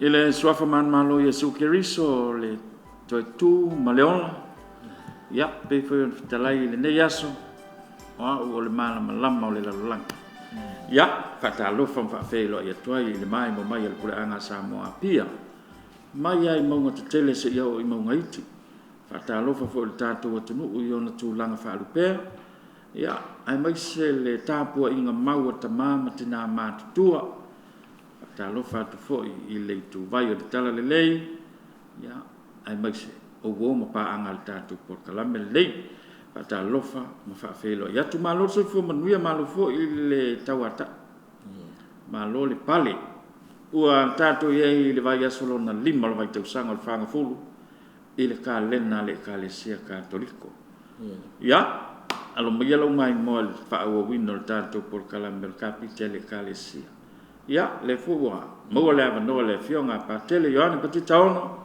I le Suafa manumalo o Iesu Keriso o le toe tu ma le ola, ia, pei foi ona fetalai i lenei aso, o au o le malamalama o le lalolagi. Ia, faatalofa ma faafeiloai atu ai i le maimoa mai a le puleaga a Samoa Apia, mai lava i mauga tetele seia oo i mauga iti. Faatalofa foi i le tatou atunuu i ona tulaga faalupea, ia, aemaise le tapuaiga mau a tama ma tina matutua. Faatalofa atu foi i le ituvai o le Talalelei, ia, aemaise o uo ma paaga i le tatou polokalame lenei. Faatalofa ma faafeiloai atu. Malo le soifua manuia, malo foi le tauatai, malo le pale. Ua tatou i ai i le vaiaso lona 5 o le vaitausaga o le Fagafulu i le kalena a le Ekalesia Katoliko. Ia, alo maia lou maimoa i le faaauauina o le tatou polokalame o le Kapiti a le Ekalesia. Ia, o lea foi ua maua le avanoa i le Afioga ia Patele Ioane Patita Ono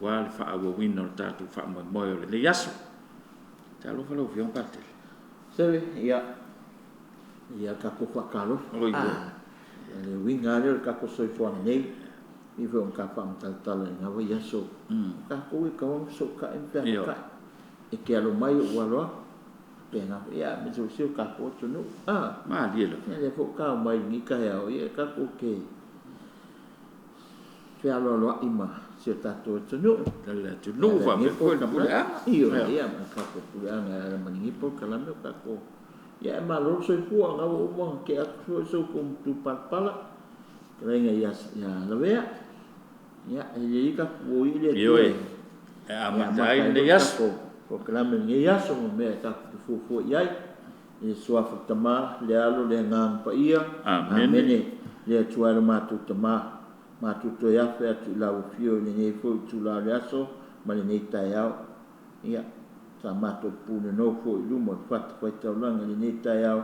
aua le faaauauina o le tatou faamoemoe o lenei aso. Talofa lau Afioga Patele. Seve, ia, ia tatou faatalofa. Oi, oi. Le uiga lava lea o le tatou soifuaga nei, pei foi ona ta faamatala i lena vaiaso, o tatou e tatau ona fesootai ma feagatai. E te alo mai, ou alo atu, faapena foi. Ia aemaise foi si o tatou atunuu. Malie lava. Ia lea foi ua ta omai i lenei taeao, ia tatou te fealoaloai ma si o tatou atunuu. Le atunuu faapea foi le puleaga. Ioe, ia ma le tatou puleaga e ala mai lenei polokalame o tatou. Ia ae malo le soifua, o lena ua uma ona tea atu foi so outou matupalapala, fetalaiga ia Lavea. Ia, e lelei tatou foia le Atua Ioe, e amata ai lenei aso. Polokalame i lenei aso ma mea tatou te fuafua i ai. I le Suafa o le Tama, le Alo, le Agaga Paia. Amene. Amene. Le Atua e lo matou Tama, matou toe afe atu i lau afio i lenei foi itula o le aso ma lenei taeao. Ia, sa matou punonou foi i luma o le fatafaitaulaga i lenei taeao,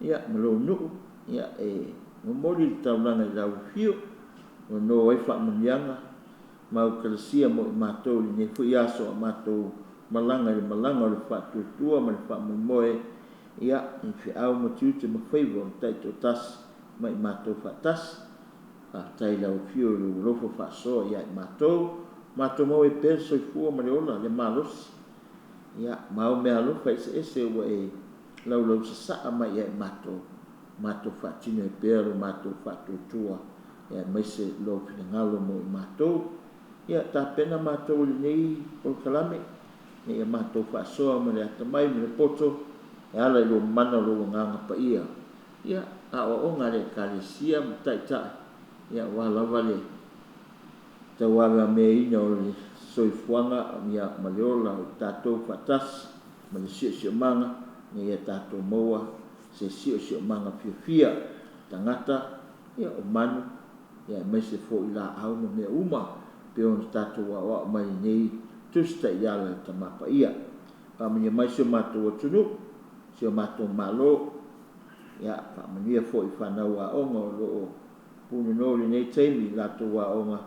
ia, ma lou nuu, ia, e momoli le taulaga i lau afio, nono ai faamanuiaga ma aukalasia mo i matou i lenei foi aso a matou malaga i le malaga o le faatuatua ma le faamoemoe, ia, i feau ma tiute ma faiva o le taitoatasi ma i matou faatasi. Faafetai i lau afio i lou alofa faasoa ia i matou, matou maua ai pea le soifua ma le ola, le malosi, ia, ma au meaalofa eseese ua e laulausasaa mai ia i matou, matou faatino ai pea lo matou faatuatua, aemaise lou finagalo mo i matou. Ia, tapena matou i lenei polokalame, ina ia matou faasoa ma le atamai ma le poto e ala i lou mana o lou Agaga Paia. Ia, aoaoga a le Ekalesia ma Taitai, ia, aua lava le tauavameaina o le soifuaga, ia, ma le ola o tatou faatasi ma le siosiomaga, ina ia tatou maua se siosiomaga fiafia, tagata, ia, o manu, ia, aemaise foi laau ma mea uma, pei ona tatou aoao mai i lenei Tusi Taiala a le Tama Paia. Faamanuia mai si o matou atunuu, si o matou Malo, ia, faamanuia foi i fanau aoga o lo o punonou i lenei taimi i latou aoga,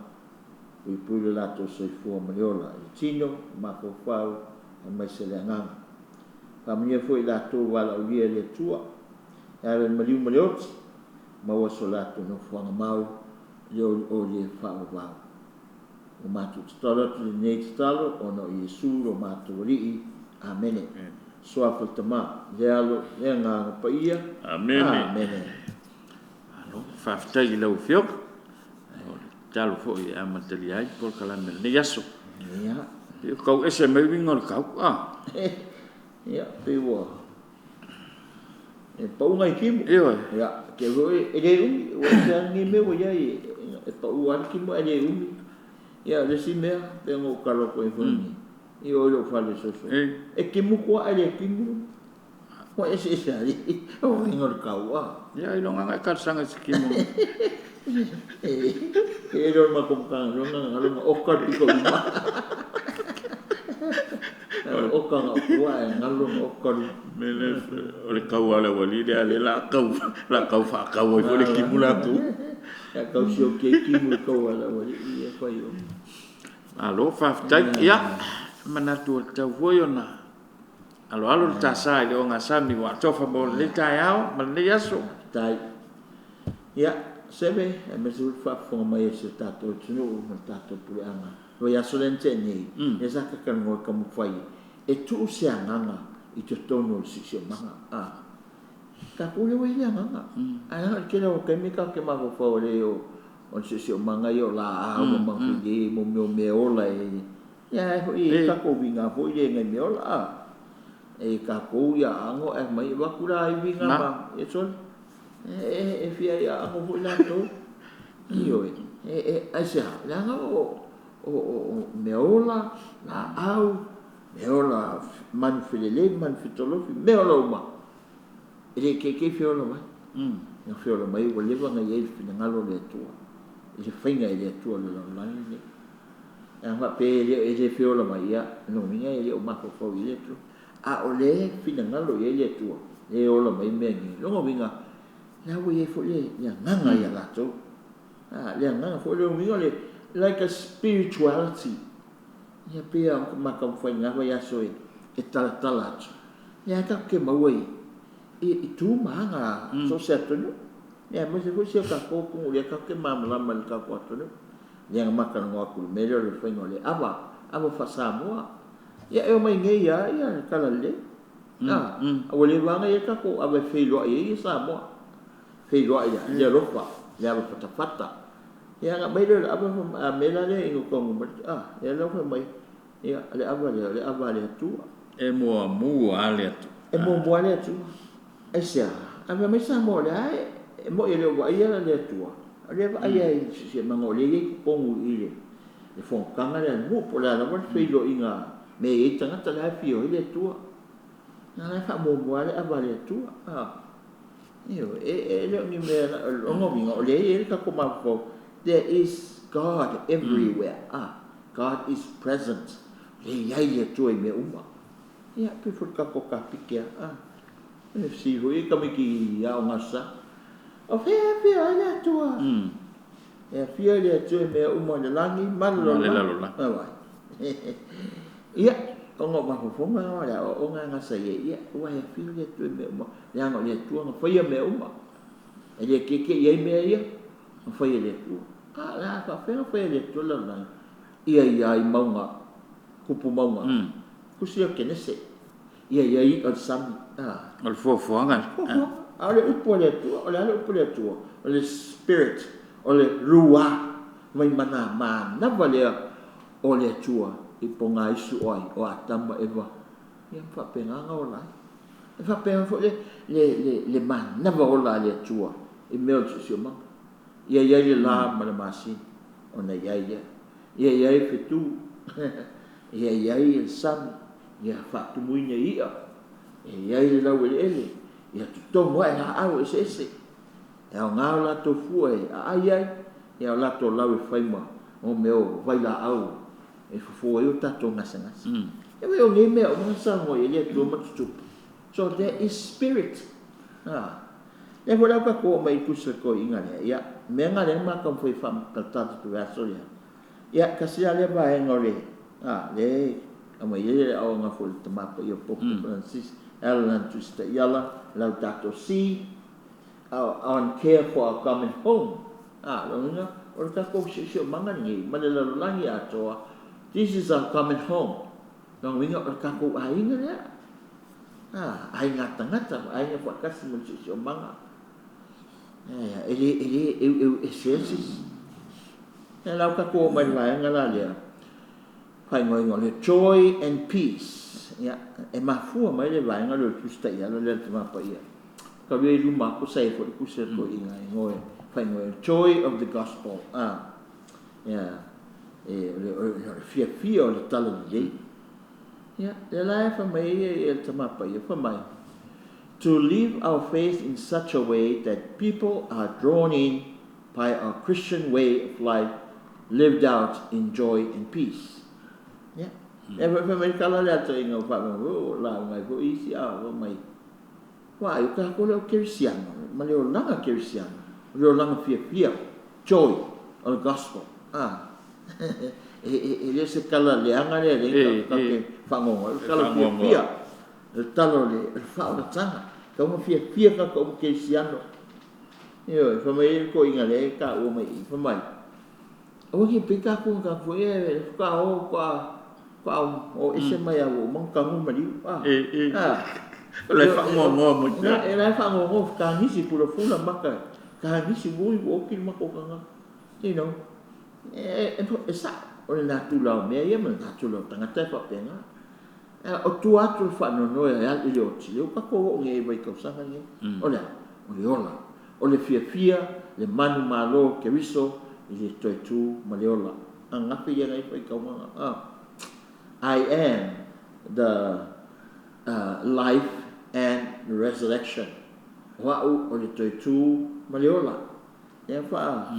puipui lo latou soifua ma le ola, i le tino, le mafaufau, aemaise le agaga. Faamanuia foi i latou ua valaaulia e le Atua, e ala i le maliu ma le oti, maua so latou nofoaga mau i le olioli e faavavau. Ua matou tatalo atu i lenei tatalo ona o Iesu lo matou Alii. Amene. Suafa le Tama, le Alo, le Agaga Paia. Amene. Amene. Malo, faafetai i lau Afioga. O le tatalo foi e amatalia ai le polokalame o lenei aso. Ia. Pei ua tau ese mai uiga o le kau, a? Ia, pei ua e pau nai timu. Ioe. Ia, te foi e le umi, ua ese lava lenei mea ua i ai, e pau lava le timu ae le umi. Ia, o le isi mea, pei ona ou talo atu ai foi i o i lou fale soso, e timu tua ae le timu. Ua eseese ai o uiga o le kau, a? Ia, ailoga lava e talosaga i se timu. E le o le matou Matagaluega na galo na oka le pito i luma. Oka na o tua ae galo na oka luma. O le kau a le aualii lea, lea o le a tau faakau ai foi le timu latou. Ia tau sioki ai timu i kau a le aualii ia fai o. Malo faafetai. Ia, manatu ua tatau foi ona aloalo le ta sa i le ogasami ua atofa mo lenei taeao ma lenei aso. Faafetai. Ia, Seve, aemaise foi le faafofoga mai a si o tatou atunuu ma le tatou puleaga. Le vaiaso lea na tea nei, lea sa ta talanoa i taumafai e tuu se agaga i totonu o le siosiomaga. A, tatou lea ua i ai le agaga, ae leaga o le tele lava o taimi tatou te mafaufau e le o le siosiomaga ia o laau ma mafilei mo mea o meaola e, ia ae foi e i ai tatou uiga foi lea i nai meaola, a. E tatou ia aano ae mai avatu la ivi na ma e sole. E fia ia aano foi latou. Ioe, e aisea, leaga o meaola, laau, meaola manu felelei, manu fetolofi, meaola uma. E le ikeikei feola mai. Na feola mai ua leva ona i ai le finagalo o le Atua i le faiga e le Atua o le lalolagi lenei. A faapea e le feola mai, ia, lona uiga e le o mafaufau i ai le Atua. A o lea e finagalo i ai le Atua, lea e ola mai mea nei. Lona uiga, la ua i ai foi le agaga ia latou. A, le agaga foi, lona uiga o le, like a spirituality. Ia pei lava ona ma taumafai i lena vaiaso e talatala atu, lea lava tatou te maua i tu ma aga a so o se atunuu. Ia aemaise foi si o tatou atunuu lea tatou te malamalama i le tatou atunuu. Lea na ma talanoa atu i le mea lea o le faiga o le ava, ava faa-Samoa. Ia e omai nei lava ia le talalelei. A, ua leva lava ona i ai le tatou ava e feiloai ai Samoa. Feiloai i le alofa, le ava fatafata. Ia ona aumai lea o le ava, a mea la lea ina ua taunuu mai, a, lea la ua fai mai, ia, o le ava lea, o le ava a le Atua. E muamua lava le Atua. E muamua lava le Atua. Aisea? Ae fai mai Samoa o lea e moni e le o vaaia le Atua, o lea e vaai lava i le siosiomaga o lea e i ai i totonu i i le fonotaga lea a le nuu po o le a lava le feiloaiga mea e i ai tagata, o la e afio ai le Atua. O la e faamuamua lava le ava a le Atua. Ioe, e le o ni mea, o lona uiga o lea e i ai le tatou mafaufau, there is God everywhere, God is present, o lea e i ai le Atua i mea uma. Ia, pei foi o le tatou kapike lava, e fesili foi ia tamaiti i aoga Aso Sa, o fea e afio ai le Atua? E afio ai le Atua i mea uma i le lagi ma le lalolagi. Ia, ona o mafaufauga na o le aoaoga na sa i ai, ia, aua e afio le Atua i mea uma, leaga o le Atua na faia mea uma. E le tietie i ai mea ia, na faia e le Atua. A o le a faapefea ona faia e le Atua le lalolagi? Ia i ai mauga, tupu mauga, tusi o Kenese, ia i ai i'a o le sami. O le fuafuaga. Fuafuaga. A o le upu a le Atua, o le a le upu a le Atua? O le Spirit, o le Ruah, mai mana manava lea o le Atua i pogaisu o ai? O Atama ma Eva. Ia ma faapena ona ola ai. E faapena foi le manava ola a le Atua i mea o le siosiomaga. Ia i ai le la ma le masina, ona i ai lea. Ia i ai fetu, ia i ai le sami, ia faatumuina i i'a, ia i ai le laueleele, ia totogo ae laau eseese. E aoga o latou fua e aai ai, ia o latou lau e fai ma mea o vailaau e fofo ai o tatou gasegase. E vaai o nei mea uma na saunoa i ai le Atua ma tutupu. So there is spirit. Lea foi la ua tatou oo mai i le tusi a le toeaina lea, ia, mea na lea na ma taumafai e faamatala atu i le aso lea. Ia, tasi la lea vaega o le, lea e aumai ai le aoaoga foi a le Tama Paia o Pope Francis e ala i lana Tusi Taiala, Laudato Si, on care for our common home. Lona uiga, o le tatou siosiomaga lenei ma le lalolagi atoa, this is our common home. Lona uiga, o le tatou aiga lea. Aiga tagata, aiga faatasi ma le siosiomaga. E le eueu ese ai se isi. Ia la ua tatou oo mai i le vaega la lea, faaigoaina o le joy and peace. Ia, e mafua mai le vaega lea o le Tusi Taiala lea a le Tama Paia. Tau ia i luma atu sa i ai foi le tusi a le toeaina e igoa e faaigoa Joy of the Gospel. Ia, e, o le, o le fiafia o le talalelei. Ia, lea la e fai mai ai le Tama Paia, fai mai, to live our faith in such a way that people are drawn in by our Christian way of life lived out in joy and peace. Ia, e fai mai le tala lea a le toeaina ua faalogologo, o lauga ai foi isi, a fai mai, Uai, o tatou le au kerisiano, ma le olaga kerisiano, o le olaga fiafia, joy o le gospel. E le o se tala leaga lea lea tatou te fagogo ai, o le tala fiafia, o le tala o le faaolataga. Tau na fiafia tatou au kerisiano. Ioe, fai mai ai le toeaina lea e taua mai i i, fai mai, Aua ne i pei tatou na tatou foi e faatoa o, faatoa o ese mai lava ua uma ona tanu le maliu. A, a. O la e faanoanoa mai pea. O la e faanoanoa, fetagisi, fulafula maka, tagisi, ui ua oti le matou tagata. You know, e sa'o, o le natura o mea ia ma le natura o tagata e faapena. O tua atu o le faanoanoe e alu i le oti, lea ua tatou oo nei i le vaitausaga lenei. O le a? O le ola. O le fiafia, le manumalo o Keriso i le toe tu ma le ola. Ananafi ia na i faitauga na. I am the life and the resurrection. O a'u o le toe tu ma le ola. Lea faa,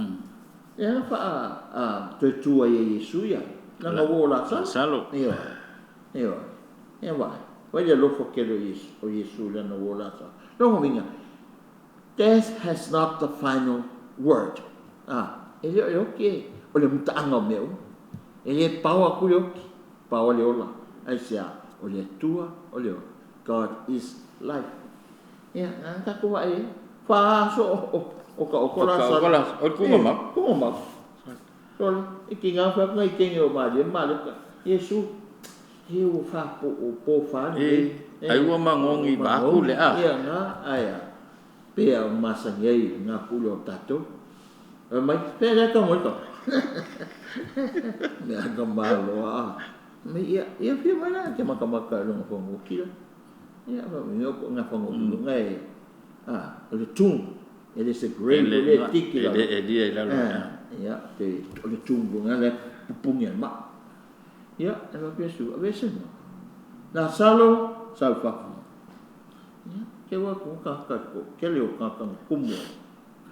lea faa toe tu ai e Iesu ia lana uo o Lasalo. Ioe, ioe. Ia vaai, vaai le alofa tele o Iesu, o Iesu i lana uo o Lasalo. Lona uiga, death has not the final word. A, e le o le oti e, o le mutaaga o mea uma. E le pao atu le oti, pao le ola. Aisea? O le Atua o le ola. God is life. Ia, na tatou vaai ai. Fa aso o taoto Lasalo. O le tuugamau. Tuugamau. Sole, e tiga fai atu nai teine o Maria ma Mareta, Iesu, he ua fa po o po fa lenei. E, ai ua magogi vaku le a. Ia, na, ae a, pea o masani ai na pule o tatou. Fai mai, pea lea tau mai tau. Mea ka malo a. Mai ia, ia fia mai la te makamaka i luga fanua kila. Ia, fai mai, o nga fanua kila nga e, a, o le tomb, e le se grave, o le tiki lalo. E le elia i lalo. Ia, te, o le tomb nga le pupungi al maa. Ia, e fai Iesu, aveese ma. Lasalo, sau i fafo. Ia, te ua ku ka ka ko, kele o ka ka kumu.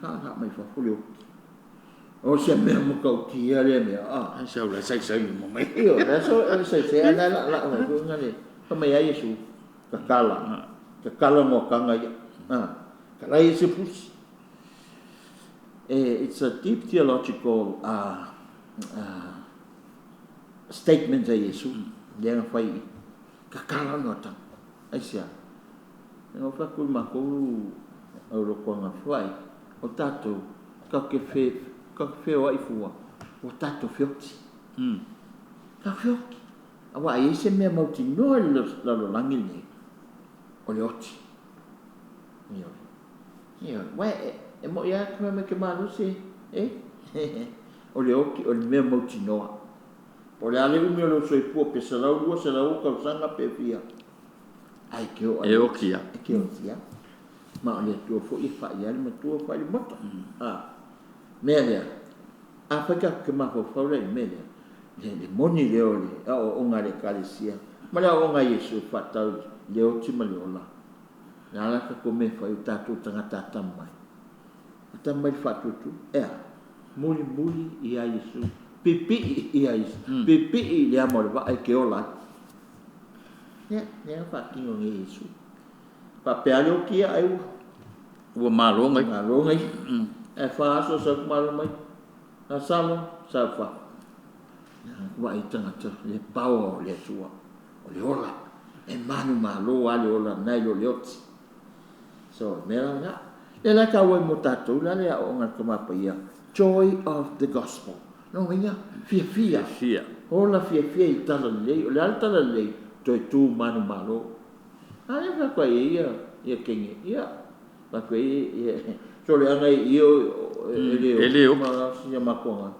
Ka ka mai fafo le oki. O se mea matautia lea mea, a. Ai sau la sai sai mo mai. Io, la so sai sai ala la la mai ko ngale. Ka mai ai Iesu, kakala. Kakala mo kanga ia. A. Kala ia se pusi. It's a deep theological statement a Iesu. Lea na fai i kakala no tanga. Aisea? Na fai atu i matou au lotoaga fai, o tatou, tatou te fe, tatou te feoai fua, ua tatou feoti. Tatou feoti. Aua a i ai se mea mautinoa i le lalolagi lenei, o le oti. Ioe. Ioe. Uae, e moi lava te fai mai ke malosi e, e? O le oti, o le mea mautinoa. Po o le a le umi o lou soifua, pe 100, 200 tausaga pe fia, ae ke oo E oti lava. E ke oti lava. Ma o le Atua foi e fai ai le matua, fai le mata. A, mea lea, afai tatou te mafaufau la i le mea lea, le, le moni lea o le aoaoga a le Ekalesia, ma le aoaoga a Iesu e faatatau i le oti ma le ola. O le a la tatou mea e fai, o tatou tagata atamamai? Atamamai i le faatuatua, e a? Mulimuli ia Iesu, pipii ia Iesu, pipii i le ama o le vaa e ke ola ai. Ia, lea na faatino nei e Iesu. Faapea le oti ia ai ua. Ua malo ngai. Malo ngai. Ae fa aso sau ku malo mai. Lasalo, sau fa. Vaai tagata le power o le Atua, o le ola. E manumalo lava le ola nai lo le oti. So, mea la lena. Lea la e taua ai mo tatou la le aoaoga a le Tama Paia, joy of the gospel. Lona uiga, fiafia. Fiafia. Ola fiafia i tala lelei. O le a le tala lelei? Toe tu manumalo. A lea fai atu ai e ia, ia kenge, ia, fai atu ai ia, soleaga i ia e le E le oti ma sia makuaga.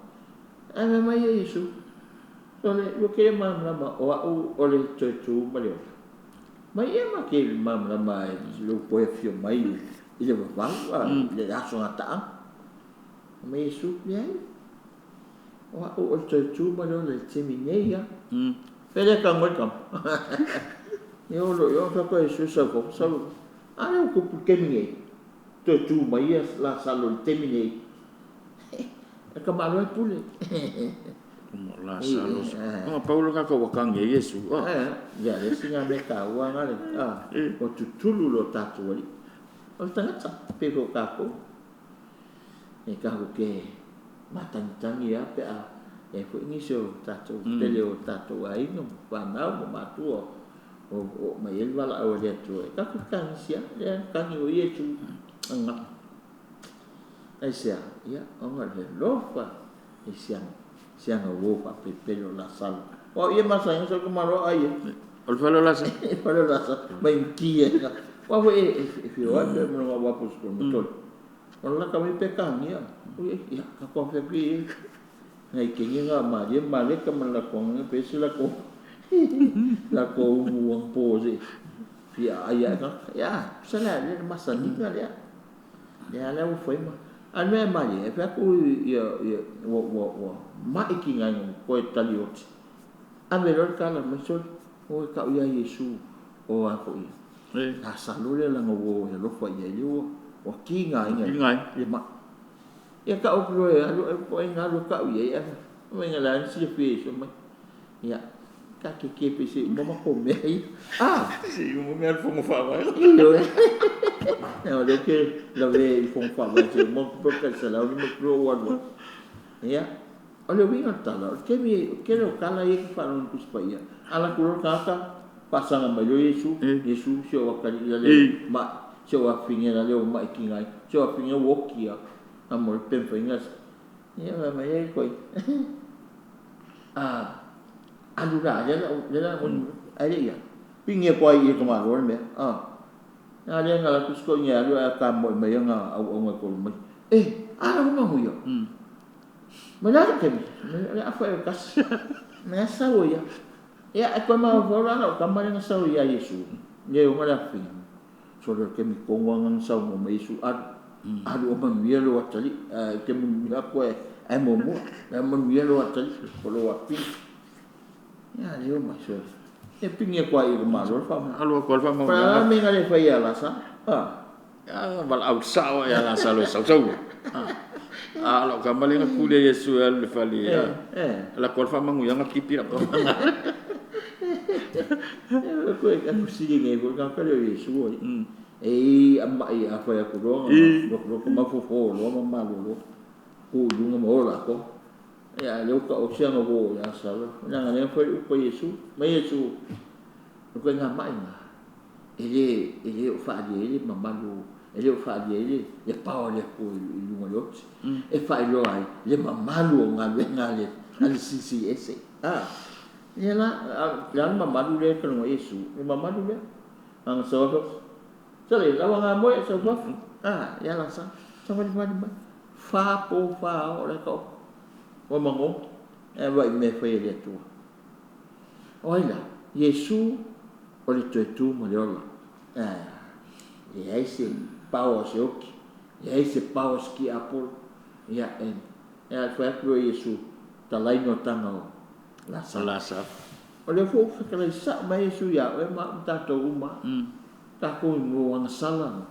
Ae fai mai ia Iesu, sole, ua kele malamalama o a'u o le toe tu ma le ola. Mai ia ma ke malamalama i lou toe afio mai i le vavau, i le aso gataaga. Fai mai Iesu, leai, o a'u o le toe tu ma le ola i le taimi nei lava. Fea lea tago ai le tama? Ia o lo o fai atu a Iesu, sau fafo, sau. A lea ua tupu i le taimi nei, toe tu mai ia Lasalo i le taimi nei. E tamaloa e pule. Lasalo. Ona pau le tagata ua tagi ai Iesu. Ia, le isi lena mea taua na le, ua tutulu lo tatou alii. O le tagata, pei foi o tatou. E tatou te matagitagi lava pe a i ai foi nisi o tatou pele o tatou aiga ma fanau ma matua o oo mai ai le valaau a le Atua. E tatou te tagisi lava, lea na tagi o Iesu ananafi. Aisea? Ia, ona o le alofa i si ana uo faapelepele o Lasalo. O au ia e masani ai, sau tamaloa ai e. O le fale o Lasalo. Le fale o Lasalo, mai mti ai la. Aua foi e fia o ai pe ma lona apostle ma tole. O le lata mai Petania, ui, ia, tatou afea atu i ai. Nai keni na Maria ma Maleta ma le latou aga pe ese latou latou umu anapo se fia aai ae tagata. Ia, tusa la le masaniga lea. Lea la ua fai ma a le mea e malie, e fai atu ia ia ua ua ua mai tigaina ua toe tali oti. Ave loa le tala mai sole, o e tau ia Iesu o a foi Lasalo lea lana uo e alofa i ai lea ua ua tigaina i le mai. Ia tau atu loa e alu ae koe na alu e tau i ai ae fai mai na leai na silafia e Iesu mai. Ia, ka keke pe se i uma matou mea ia. Ah! Se i uma mea a le Fono Faavae. Ioe. O lea ou te lavea i le Fono Faavae se i uma atu pe tai 150 ou alu ai. Ia, o le uiga o le tala, o le taimi, o le tele o tala ia e te faalogo i le Tusi Paia, alu atu loa le tagata, faasaga mai loa Iesu, Iesu, si ou atalii la lea ua mai, si ou afafine la lea ua mai tigaina, si ou afafine ua oti lava, faamolemole pe mafai ona Ia fai mai ai koe, a alu la, lea la, lea la, ae le i alu. Pigi atu ai i le tamaloa le mea, a. A lea na alu atu si toeaina e alu ae tamoe mai ana auauna e tolu mai. E, a la ua manuia. Mai le a le taimi? O le afa ea o le tasi. Mai a sau ai lava. Ia, ae toe mafaufau la lau tama lea na sau ia Iesu, lea e ona le afafine. Sole o le taimi tonu lava na saunoa mai Iesu, Alu, alu o manuia lou atalii. Ae ou te manuia atu ae muamua. La e manuia lou atalii, po o lou afafine. Ia, lea ua mai sole. Ia pigi atu lava i le Malo le faamamalu. Alu atu lava le faamamalu. Po o le a le mea na le fai ia Lasalo? A valaau sao ia Lasalo e sausau. A o lau tama lea na tuli e Iesu e alu i le fale. Alu atu lava le faamanuiaga tipi lau tama. E fesili nei foi le tagata lea o Iesu ai. E i ai mai a fai atu loa, alu atu loa mafofoa loa ma malolo, tu i luga ma ola atoa. Ia, a o lea ua tau atu si ana uo ia Lasalo, leaga o lea na fai le upu a Iesu, mai Iesu, o ituaiga mai na, e le, e le o faaalia ai le mamalu, e le o faaalia ai le, le power o le Atua i luga o le oti. E faailoa ai le mamalu o galuega a le, a le Silisili Ese. A, ia la, o le a le mamalu lea e talanoa ai Iesu? Le mamalu lea. Ana sau atu, sole, lava ngā moe, sau fafo. A, ia la sa, savalivali mai. Fa po fa ao o le taoto. Ua mago, e vaai i mea e fai e le Atua. O ai la? Iesu o le toe tu ma le ola. E leai se power o se oti, leai se power o se tiapolo. Ia, e, e fai atu loa Iesu, talaina o taga o Lasalo. Lasalo. O lea foi ua fetalai sao mai Iesu ia oe ma au ma tatou uma, tatou i mo agasala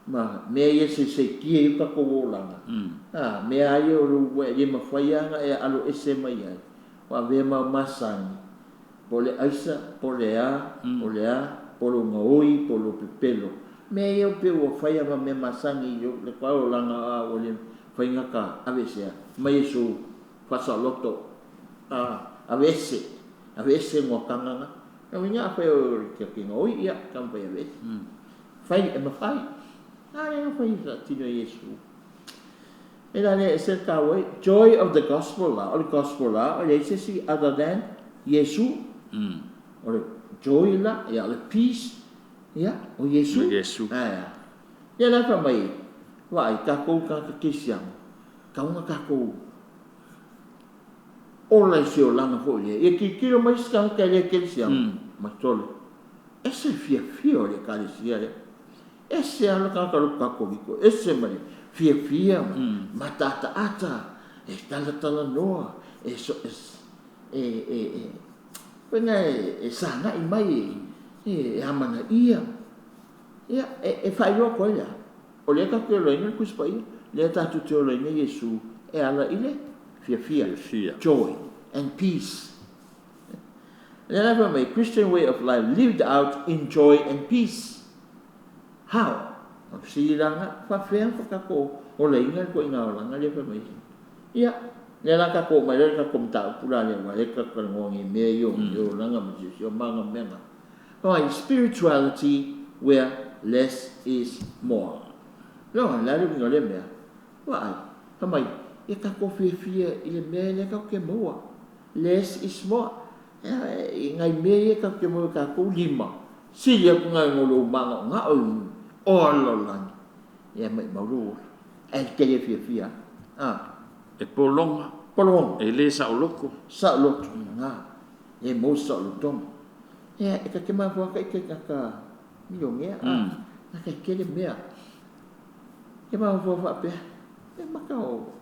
ma mea ia e saisaitia ai o tatou olaga, a, mea lava ia o lo ua e le mafai lava ona e aloese mai ai, ua avea ma masani, po o le aisa, po o le a, po o le a, po o lou gaoi, po o lou pepelo. Mea ia pei ua fai lava ma mea masani i le olaga a ua le mafai ona ta aveesea mai Iesu faasaoloto, a, aveese, aveese ngoataga na. Lona uiga afai o le tiaki gaoi, ia, taumafai e aveese. Fai, e mafai. A lea na fai faatino e Iesu. E la lea ese le taua ai. Joy of the gospel la, o le gospel la, e leai se isi other than Iesu. O le joy la, ia o le peace, ia, o Iesu. O Iesu. Ae a? Ia la e fai mai, vaai, tatou tagata kerisiano, tatau ona tatou ola i se olaga foi lea. Ia tilotilo mai isi tagata e le kerisiano, ma tole. Ese le fiafia o le Ekalesia lea. Ese lava le tagata lotu Katoliko, ese ma le fiafia ma mataataata, e talatalanoa, e so, e, e, e, foi na e, e sagai mai, e, e amanaia. Ia, e, e faailoa atu ai le a? O lea tatou te olaina le Tusi Paia, lea tatou te olaina Iesu e ala i le fiafia, Fiafia. Joy and peace. Lea la fai mai, Christian way of life lived out in joy and peace. How? O le fesili la lena, faapefea ona tatou olaina le ituaiga olaga lea fai mai ai? Ia, lea la tatou oo mai loa i le tatou mataupu la lea, aua o lea tatou te talanoa nei i mea ia o le olaga ma le siosiomaga ma mea na. Fai mai, spirituality where less is more. Lona, o le a le uiga o lea mea? Vaai, fai mai, ia tatou fiafia i le mea lea tatou te maua. Less is more. I nai mea ia tatou te maua i tatou lima, sili atu nai lo lou māgaʻogaʻo i o le lalolagi. Ia maʻimau lou ola. Ae e te le fiafia a. E pologa. Pologa. E le saoloto. Saoloto, na. E maua se saolotoga. Ia, e ta te mafua ka i te tagata milionea, a. Na te tele mea. E mafaufau faapea, e maka o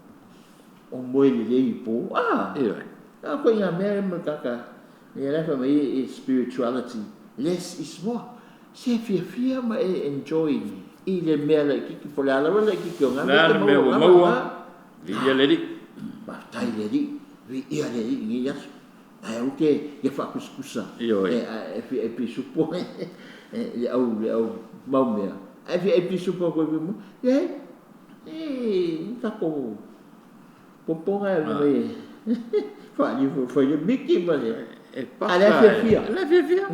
o moe lelei i po, a. Ioe. A koe ngā mea ma kaka, ia la wha mai e spirituality, less is more. Se fiafia ma e enjoy i le mea laitiiti, po o le a lava le laitiiti o ngā mea te maua o lava. Viia le Alii. Faafetai i le Alii, viia le Alii i lenei aso. Ae aua te ia faakusakusa e fia ai pisupo le au le au mau mea. Ae fia ai pisupo koe fia mo. Leai. E tatou popoga e mai faali fai le miki ma le E paka. A le fiafia. Le fiafia.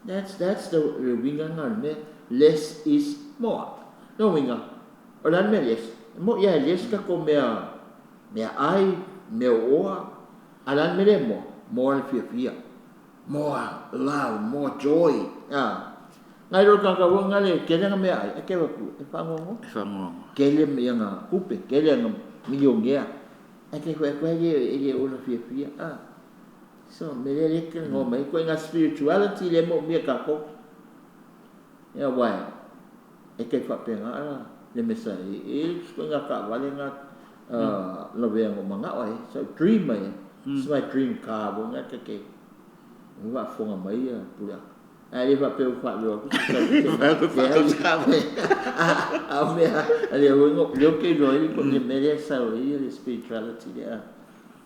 That's the uiga lena o le mea. Less is more. Lona uiga, o le a le mea less? E moni lava e less tatou mea meaai, mea oa, a o le a le mea lea e more? More le fiafia, more love, more joy, a. Nai lo le tagata foi lena e tele ana meaai, ae te alu atu e faanoanoa. E faanoanoa. Tele ana tupe, tele ana milionea, ae te fai atu e le ola fiafia, a. So, o le mea lea lea e talanoa mai ai, ituaiga spirituality lea e manaomia e tatou. Ia aua e tai faapena le mea sa i ai. E i ai le ituaiga taavale lena lavea na ou manao ai, sa ou dream ai, it's my dream car foi lena ta te faafofoga mai le puleaga. Ae le faapea ua faaleo atu se tali. A o mea a lea foi lea ou te iloa ai le mea lea e sau ai le spirituality lea.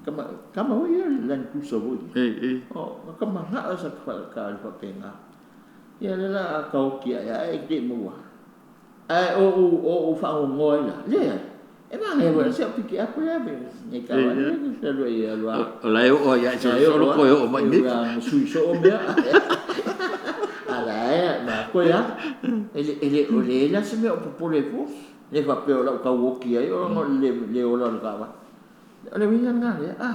Tama tama foi ia le Land Cruiser foi. O ka manao sa taavale faapena. Ia lea la a taoki ae ae e le maua. Ae o ou o ou faanoanoa ai la, leai. E manaia foi si au piki apu lea me nei taavale lea alu ai alu a. O la e oo ai ia solosolo koe oo mai nei. Ua sui soo mea. A la e ma koe a. E le e le o le la se mea o popole ai fua. Le faapea o lau tauoki ai ona o le le ola o le taavale. O le uiga lena lea, a.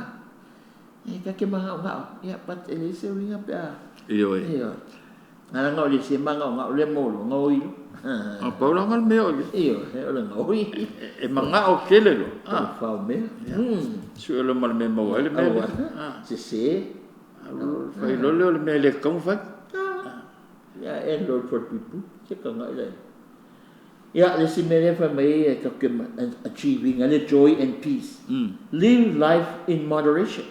E ta te magaogao, ia, but e leai se uiga pe a. Ioe. Ioe. Leaga o le isi e magaogao lea mo le gaoi. A pau la le mea o ia. Ioe, o le gaoi. E magao tele loa. O le fao mea. Sue loa ma le mea e maua ai le mea lea. Sese. Fai loa lea o le mea e le tatau ona fai. Ia, e loa le falepuipui, se tagai la i ai. Ia, le isi mea lea fai mai ai e tatou te achieve ina le joy and peace. Live life in moderation.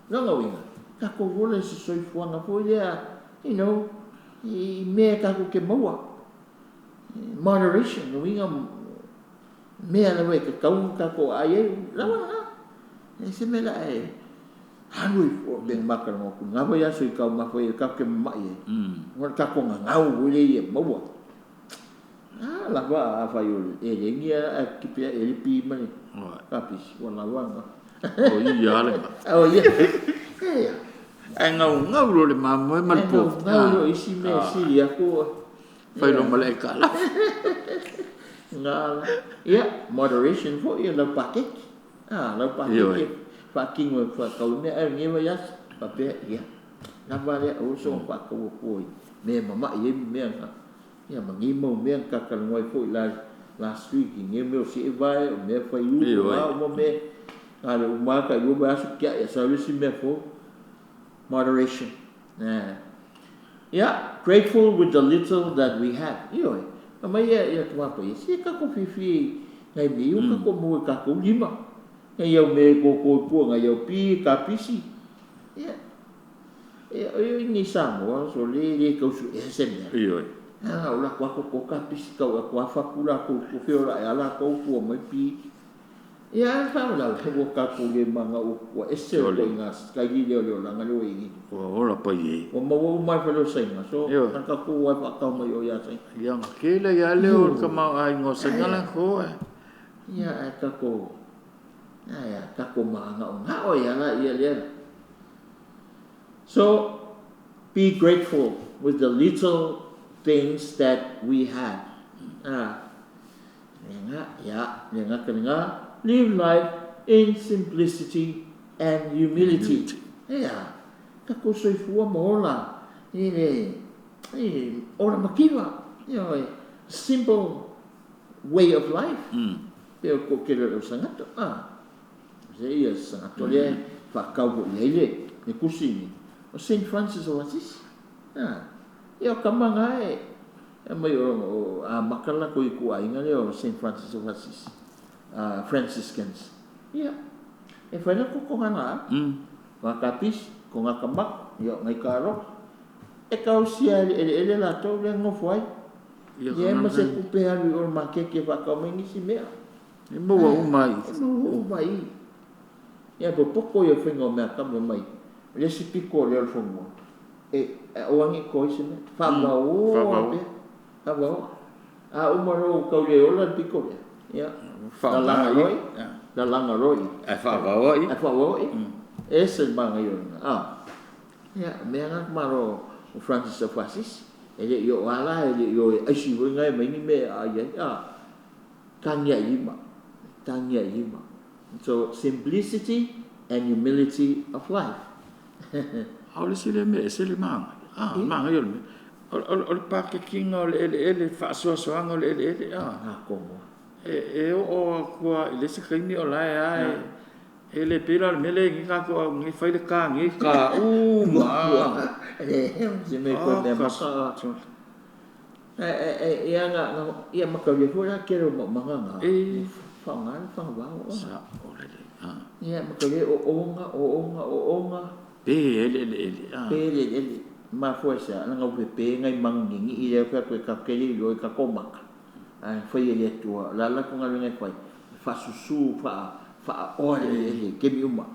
Lona uiga, tatou ola i se soifuaga foi lea, you know, i mea tatou te maua. Moderation, lona uiga, mea lava e tatau ona tatou aai ai, lava lena. E leai se mea o le a e alu ai fua pei ona ma talanoa atu i lena foi aso i taumafa ia tatou te mamai ai, ona o le tatou gagau foi lea ia maua. A lava afai o le eleni ae tipi ae le pi ma le kapisi, ua lava lena. O ia lena. O ia. Ae gaugau loa le mamoe ma le povi. Ae gaugau loa isi mea e sili atu. Fai loa ma le aitalafu. Na la. Ia, moderation foi ia lau paketi. A, lau paketi e faatino e faatau ai meaai o lenei vaiaso. Faapea, ia, lava lea aua le soona faatau atua i mea e mamai ai ma mea na. Ia ma nei mau mea na ta talanoa ai foi last week i nei mea o seevae, o mea faiulu, o a uma mea, na o le uma lava tailua vaiaso tiai ae sau le isi mea fou. Moderation. Ia, grateful with the little that we have. Ioe, aumai ia ia tama paia, se tatou fiafia i nai mea ia ua tatou maua i tatou lima. Nai au mea e koko i pua, nai au pi, kapisi. Ia, Ia, o i nei Samoa, so le le tau suea se mea. Ioe. Leaga o latou lava koko kapisi tau atu lava fatu latou, ua feolai lava latou tua mai pi. Ia, ae faalavelave ua tatou le manao ua ese le ituaiga sitaili lea o le olaga lea ua i ai nei. Ua ola pai e. Ua maua uma lava i fale o Saina, so na tatou o lava e faatau mai o ia Saina. Ia, na tele ai lava lea o le tamaoaiga o Saina latou ae. Ia, ae tatou, ae a, tatou maganaonao ai lava laia lea. So, be grateful with the little things that we have. Ah. Ia, le gata lena, live life in simplicity and humility. Ia, tatou soifua ma ola i le ola mativa, ioe, simple way of life. Pe o le toatele o le ausagato, a. Se ia sagato lea e faatau foi i ai le tusi lenei, o Saint Francis of Assisi. A. Ia o tama na e aumai o amata le latou ituaiga lea o Saint Francis of Assisi, Franciscans. Ia, e fai latou togalaau, toga kapisi, toga tamato, ia o nai karota. E taosia e le eleele latou lea e nonofo ai. E leai ma se tupe e alu i o i le maketi e faatau mai nisi mea. E maua uma i. E maua uma i. Ia popoto ia faiga o mea kama mai. O le isi pito o lea o le fanua, e aua ne i toa ai se mea. Faavaoa pea. Faavaoa. A uma loa ua tau le ola le pito lea, ia, lalaga loa i. Lalaga loa i. Ae faavaoa i. Ae faavaoa i. E ese le manaia o lena. Ia, o mea na malo o Francis of Assisi. E le i oo lava la, e le i o e aisi foi na e aumai ni mea e aai ai. Tagia i lima. Tagia i lima. So, simplicity and humility of life. A o le isi lea mea e ese le manaia, a, le manaia o le mea, o le pakekiina o le eleele, faasoasoaga o le eleele, a. E oo atu lava i le isi taimi o la e lava e le pei la o le mea lea e i ai nei tatou a o fai le car nei, car uma lava. Ia mataulia foi la le tele o maumaga na, e faaaoga le fagavao. Sao lelei. Ia mataulia o oga, o oga, o oga. Pe ai le eleele. Pe le eleele. Mafua i se a? Leaga ua pepe nai manu ninii lea fai atu e tatou te le iloa i tatou maka, ae fai e le Atua. O le a le latou galuega e fai? E faasusu, faaoa le eleele i taimi uma.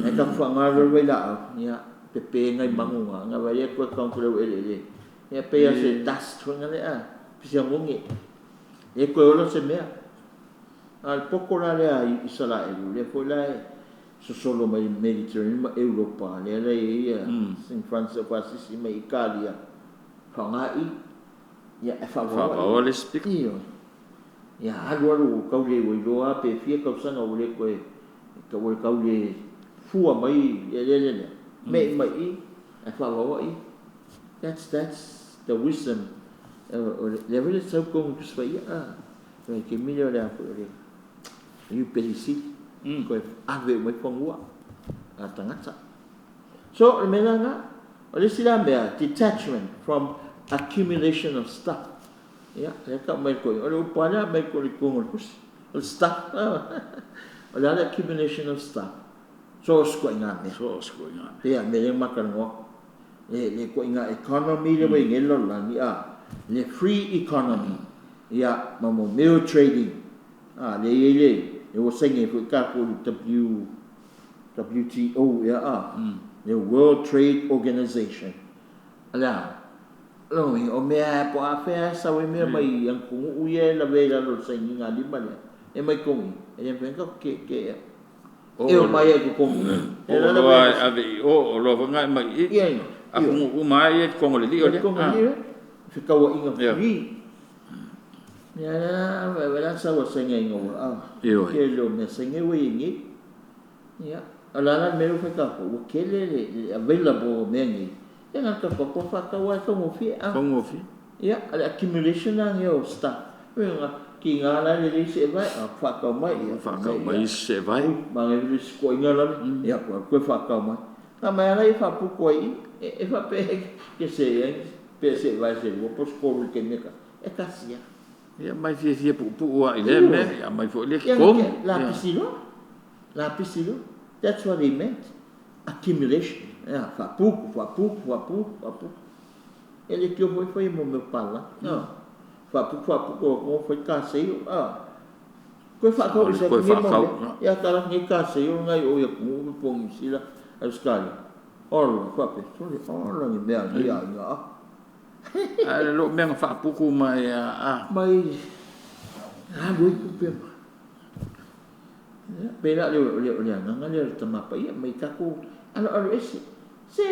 Ae tatou faaaoga loa le vailaau, ia pepe nai manu na, ona vaai lea toe count i lau eleele. Ia pei lava o se dust foi lea, se oneone. E le toe ola se mea. A o le poto la lea a Isaraelu, lea foi la e sosolo mai le Mediterranean ma Europa, lea la e i ai Saint Francis of Assisi mai Italia, faaaoga i, ia e faavaoa i. le isi pito. Ioe. Ia alu alu ua tau le ua iloa lava pe fia tausaga ua le toe ua tau le fua mai le eleele lea, me'i mai i ae faavaoa i. That's that's the wisdom o lea foi le sau tonu i Tusi Paia a le taimi lea o le a foi o le Iupeli Sili toe ave uma ai fanua a tagata. So o le mea la lena, o le isi la mea, detachment from accumulation of stuff. Ia, lea e tau mai e le toeaina, o le upu lava lea e aumai i totonu o le tusi, o le stuff. O le a le accumulation of stuff? So o se ituaiga mea. So o se ituaiga mea. Pei lava o le mea lea na ma talanoa atu. Le ituaiga economy lea ua i ai nei le lalolagi, a, le free economy, ia, ma mo mea o trading, a, lea e i ai le, lea ua saini ai foi tatou i le W, WTO ea, a, le World Trade Organization. O le a? O lona uiga, o mea lava po o afea lava e sau ai mea mai atunuu ia e lavea i lalo o le sainiga lima lea, e mai totonu i i, e le mafai ona tatou tietie e omai lava i totonu i i. O oloa e ave i o, o oloa foi na e aumai i i. Atunuu uma lava ia i totonu o le lio lea. I totonu o le lio lea, fetrauaiga free. Ia la, vaai la sau a le saini ina ua, tele o mea saini ua i ai nei. Ia, o le a la le mea lea ua fai tatou, ua tele le available o mea nei, ia na o le tatou o atu lava faatau lava e taugofie. Taugofie. Ia, o le accumulation la lenei o stuff, lona uiga, tiga la le leai se evae, o atu faatau mai, ia, Faatau mai isi se evae. Ui, manaia foi le isi toeaina lale, ia, o atu toe faatau mai. Na mai lava la ia faaputu ai i i, e faapea e se i ai pe se evae se lua po o se tolu i le taimi e tasi, e tasi lava. Ia mai fiafia puupuu lava i lea mea, ia aumai foi lea totonu. Ia, lapisi loa, lapisi loa. That's what he meant, accumulation. Ia, faaputu, faaputu, faaputu, faaputu. E le tio foi fai mo mea o palagi. Faaputu, faaputu, o atu fai kaseio. Toe faatau ese atu nei mau mea. Ia tala atu nei kaseio nai o i atunuu po o Niu Sila, Ausetalia. Ola, faapea, sole, ola ni mea a nei aiga. Ae le o mea na faaputu mai a. Mai alu ai tupe ma. Ia, pei la o le agaga lea o le Tama Paia, mai tatou aloalo ese. Se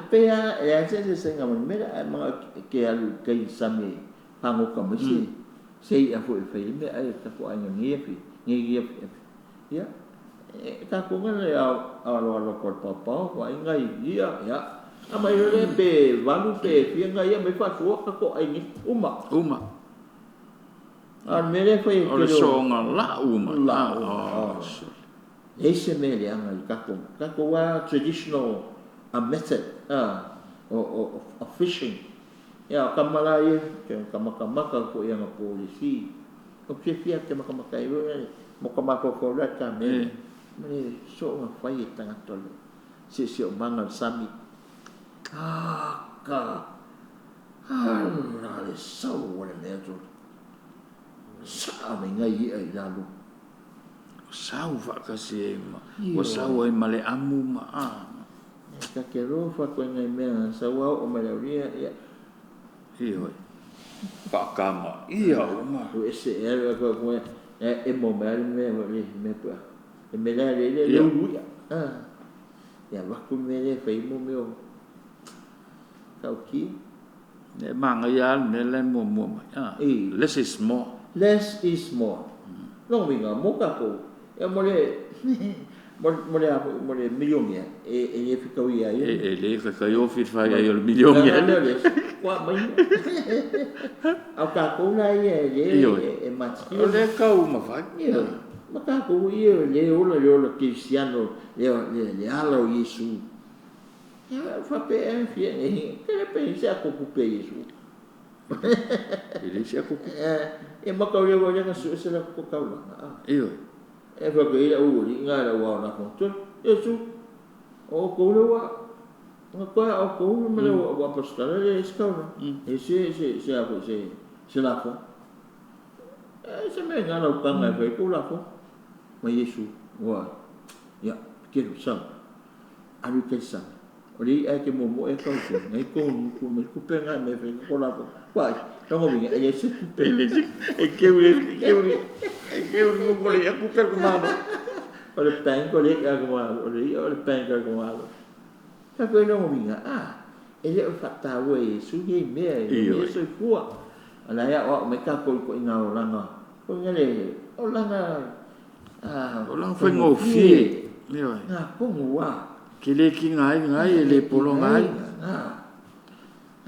pei lava e leai se eseesega ma le mea lea, ae manao e te alu i tai i le sami e Fagoka mai se se i'a foi e fai ai meaai a le tatou aiga i lenei afi nei afiafi. Ia, e tatou na le aloalo atu o le paopao, vaai nai i'a, ia, aumai loa lea pe valu pe fia nai i'a aumai faasua, tatou ai nei, uma. Uma. A o le mea lea e fai e O le tele o soonga la'u mai. La'u. Oh, Leai se mea leaga i tatou, tatou lava traditional method of fishing. Ia, o tama la ia, ou te matamata foi i anapo i le isi, ou te fiafia ou te matamata ai foi lea, mo ka mafaufau la ta mea, ma le soona fai e tagata o le siosiomaga o le sami. Aka! Ala le sau o le mea tu. Saa mai ngai i'a i lalo. Sau faatasi ai ma, ua sau ai ma le amu ma a. E ta te alofa atu ai nai mea sau a oo mai le aulia, ia. Ioe. Faakama ia uma. Ua ese ea le atu atu e emo mai lava le mea foi le mea pe a. Le mea lea le le ulu ia. Ia avatu le mea lea e fai ai mo mea o tautia. E manaia lava le mea la e muamua mai. Less is more. Less is more. Lona uiga mo tatou, ia mo le mo le a foi mo le milionea e le fetauia ai. E le fetaui le fai ai o le milionea. Ua mai. A o tatou la ia e le e matatio. O lea e tau mafai. Ioe. Ma tatou ia e le ola le ola kerisiano le ala o Iesu. Ia faapea ea fia nei, kele pe i se ato tupe a Iesu. E leai se ato tupe. Ia mataulia foi lea na sue se latou taulaga. Ioe. E fai atu i ai le aualii na i lau ao na fonotoe. Iesu, o outou lea ua, na toe a outou ma le au aposetala e leai se taulaga. E se se se a foi se se lafoga. E se mea ina lau taga e fai ai tou lafoga. Ma Iesu, ua, ia, Petelo, sau. Alu i tai sami. O le i'a e te momoe e tau te, nei kou nuku mai tupe nga me fai ko lako. Vai, tongo vinga, e le se tupe. E le se, e keu le, e keu le, e keu le nuku le ia kupe ko malo. O le bank o le i'a ko malo, o le i'a o le bank ko malo. Ka koe longo vinga, a, e le o whataua e Iesu nei mea, e le soifua. A la ea o au mai tākou i ko inga olaga, ko inga le olaga Olaga faigofie. Ioe. Ngā kongu a. Ke le kinga ai ngai e le pologa ai. Ngā.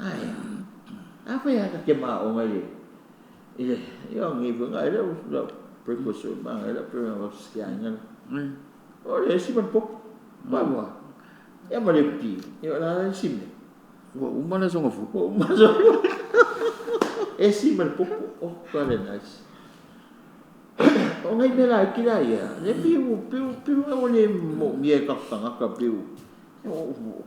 Ai. A whai haka ke mā o ngai le. I le, i o ngi fwe ngai le, la breakfast o mā ngai la, pre wa skia ngai. O le si man pop. Wa wa. Ia ma le pi. Ia la la si me. Ua uma le songa fu. Ua uma le songa fu. E si ma le popo. Oh, ka le nice. O ngai mea laiti la ia, le piu, piu, piu nga ua le moomia e tatou tagata piu,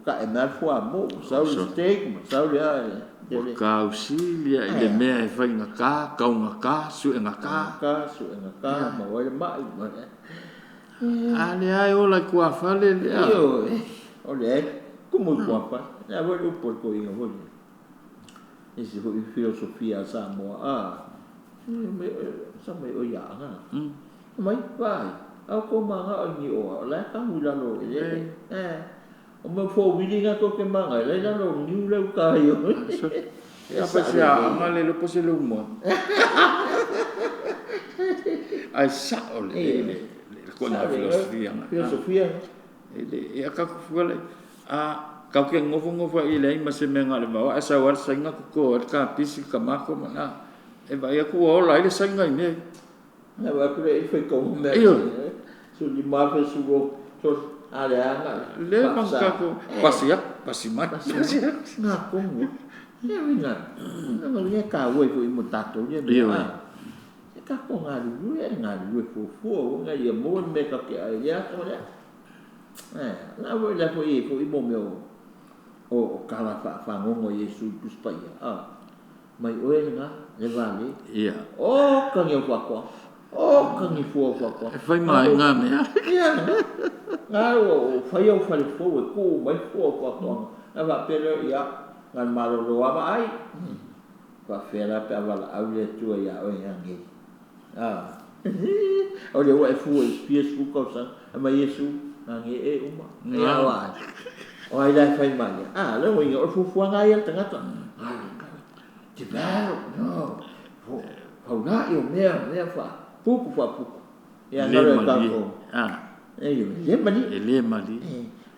ka e mai le fuamo, sau le steak ma sau le a e Ua kausili i le mea e faigata, taugata, suegata. Taugata, suegata, maua ai le mai ma le. A lea e ola i tuafale lea. Ioe, o lea e tumu i tuafale. Lea foi le upu a le toeaina foi lea. Isi foi filosofia a Samoa, a, sa mai oi aanga. Mai, vaai, a o kou manga o ni oa, o la e kanu i lalo o eleele. O mau four-wheelie na tou te manga ai, la i lalo o niu le uka ai o. E apa se aanga le lopo se lou moe. Ae sa'o lelei le kona filosofia. Filosofia. E le e aka ku le a kau ke ngofo ngofo i leai ma se mea na o le vao ae sau lava le saina toto ai le kapisi kamako ma na e vaai atu ua ola ai le saina i mea. Na vaai atu le i faitauga mea. Su lima afe su tolu a le aga. Le ma tatou pasi atu pasi mai pasi atu. Ngā kongu. E uiga. Nga uiga e tāua ai foi mo tatou ia mea. E tatou galulue e galulue fuafua uiga ia maua le mea tatou te ai ia aso lea. La foi la foi foi mo mea o tala faafagogo a Iesu i Tusi Paia. Mai oe lena, le vale. Ia. O ka ni au faatoaga. O ka ni fua o faatoaga. E fai mai ngā mea. Ia, ngā o fai au fale fou e kuu mai fua o faatoaga. Na faapea lea, ia, ngā le malolo lava ai. Faapea la pe a valaau le Atua ia oe ngā ngei. O lea ua e fua i fia sefulu tausaga, aumai Iesu, ngā ngei e uma. Ia o ai. O ai la e fai mai ia. A, le uiga, o le fuafuaga lava ia a le tagata. Develop, no. Faulai o mea, mea faapupu faapupu. Ia Le galo e malie. tatou. Ah. E le malie. E le malie.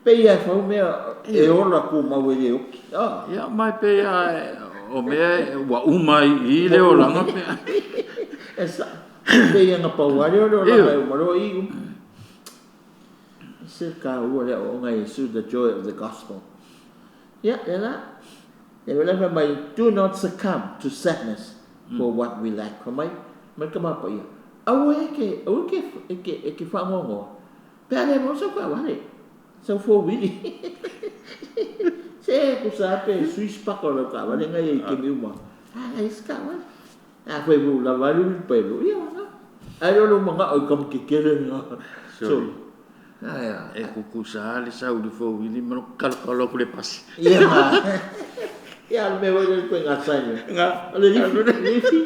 Pei e fau mea e ola tumau e le oki. Ah. Ia mai pe a o mea ua uma i le olaga pe. E sa. Pei na pau ale o le olaga e uma loa i uma. Se ka ua le o ngai Iesu, the joy of the gospel. Ia, le la. E wala fa mai, do not succumb to sadness for what we lack. Fa mai, mai ka mapa ia. Aua e ke, aua ke, e ke, e ke whangongoa. Pe ale mo sa ka wale. Sa fo wili. Se ku sa pe Swiss pa ko ka wale ngai e ke mi uma. Ah, e ska wale. Ah, foi bu la valu pe lu. Ia na. Ai lo manga o kam ke kele nga. Sorry. Ah, ya. E kukusa le sau le fo wili ma kalo kalo ku le pasi. Ia ma. Ia me wo le ko nga sai. Nga. Le lifi, lifi.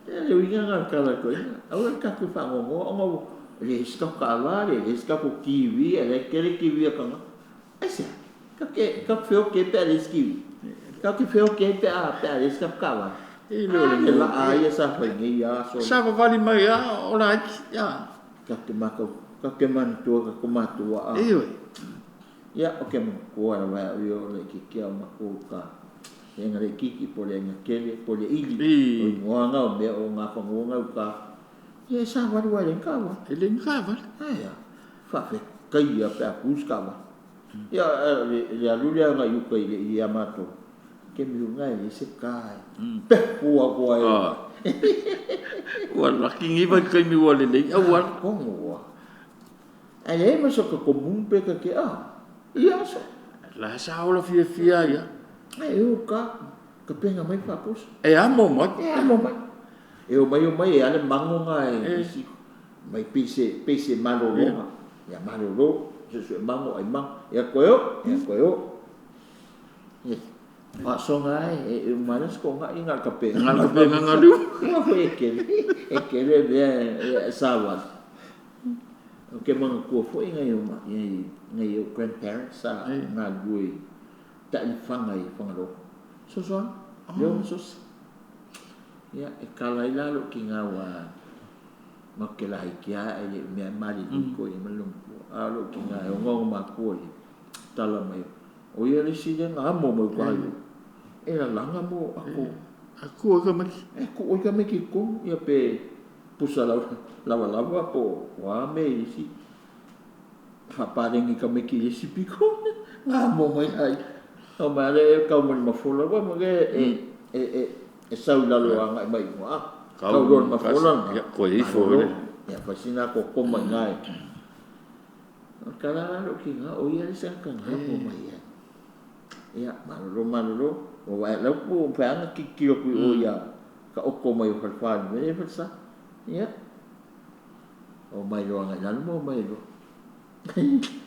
Ia le uiga nga kala ko. Aua ka ku whangongoa, o ngau le ska ka la, le ska ko kiwi, le kere kiwi ka nga. Ai se. Ka ke ka feo ke pe le kiwi. Ka ke feo ke pe a pe le ska ka la. E le o le Le la mo. a ia sa fai ngai ia so. Sa vavali mai a o la ki. Ya. Ka ke maka ka ke mantua ka ko matua a. E oi. Ia o ke matua la vai o le ki kia o mako ka. E nga le kiki po le nga kele po le ili. I. O ingoa o mea o ngā whangonga u ka. Ia sa waru ai le ka wa. E le nga vale. Aia. Whawhe kai ia pe a kus ka wa. Ia le alu le anga iuka i le i a mātou. Ke mi unga e se kai. Pe pua kua e. Ah. Ua laki ngiva kai mi ua le lei. Au ala. Kongo wa. Ai e ma so ka komun pe ka ke a. Ia so. La sa ola fia fia ia. Ai e o ka. Ka penga mai whapusa. E amo mai. E amo mai. E o mai o mai e ale mango ngā e E. isi. Mai pise, pise malologa. Ia malolo. Se sue mango ai mango. Ia koe o. Ia koe o. Ia. Whaasonga ai. E umanas ko ngā inga ka pe. Nga ka pe nga ngalu. Nga foi e kele. E kele mea e sawa. O ke manga kua foi ngai o ma, ngai o grandparents sa E. ngā lui ta i whanga i whangaro. So so, leo so. Ia, e kala i lalo ki ngā wā ma ke lahi ki a e le mea mali mm. ko i malungu. A lo ki ngā o ngā makua i tala mai. O ia le si le ngā mo mau ka ai. E la langa mo ako. Aku ka maki. E ko oi ka me ki ko ia pe pusa lava lava lava po wa me isi. Whaparengi ka me ki isi piko. Ngā mo mai ai. O mai ale e kau mai mafola wa mo ke e e e e sau lalo a ngai mai wa. Kau ron mafola. Ia koe ifo le. Ia fasina ko ko mai ngai. O ka la lo ki ngā o ia le sa ka ngā mo mai ia. Ia malolo malolo o wa lau po pe anga ki ki o o ia ka oko mai o whalwhani me e whalsa. Ia. O mai roa ngai lalo mo mai roa.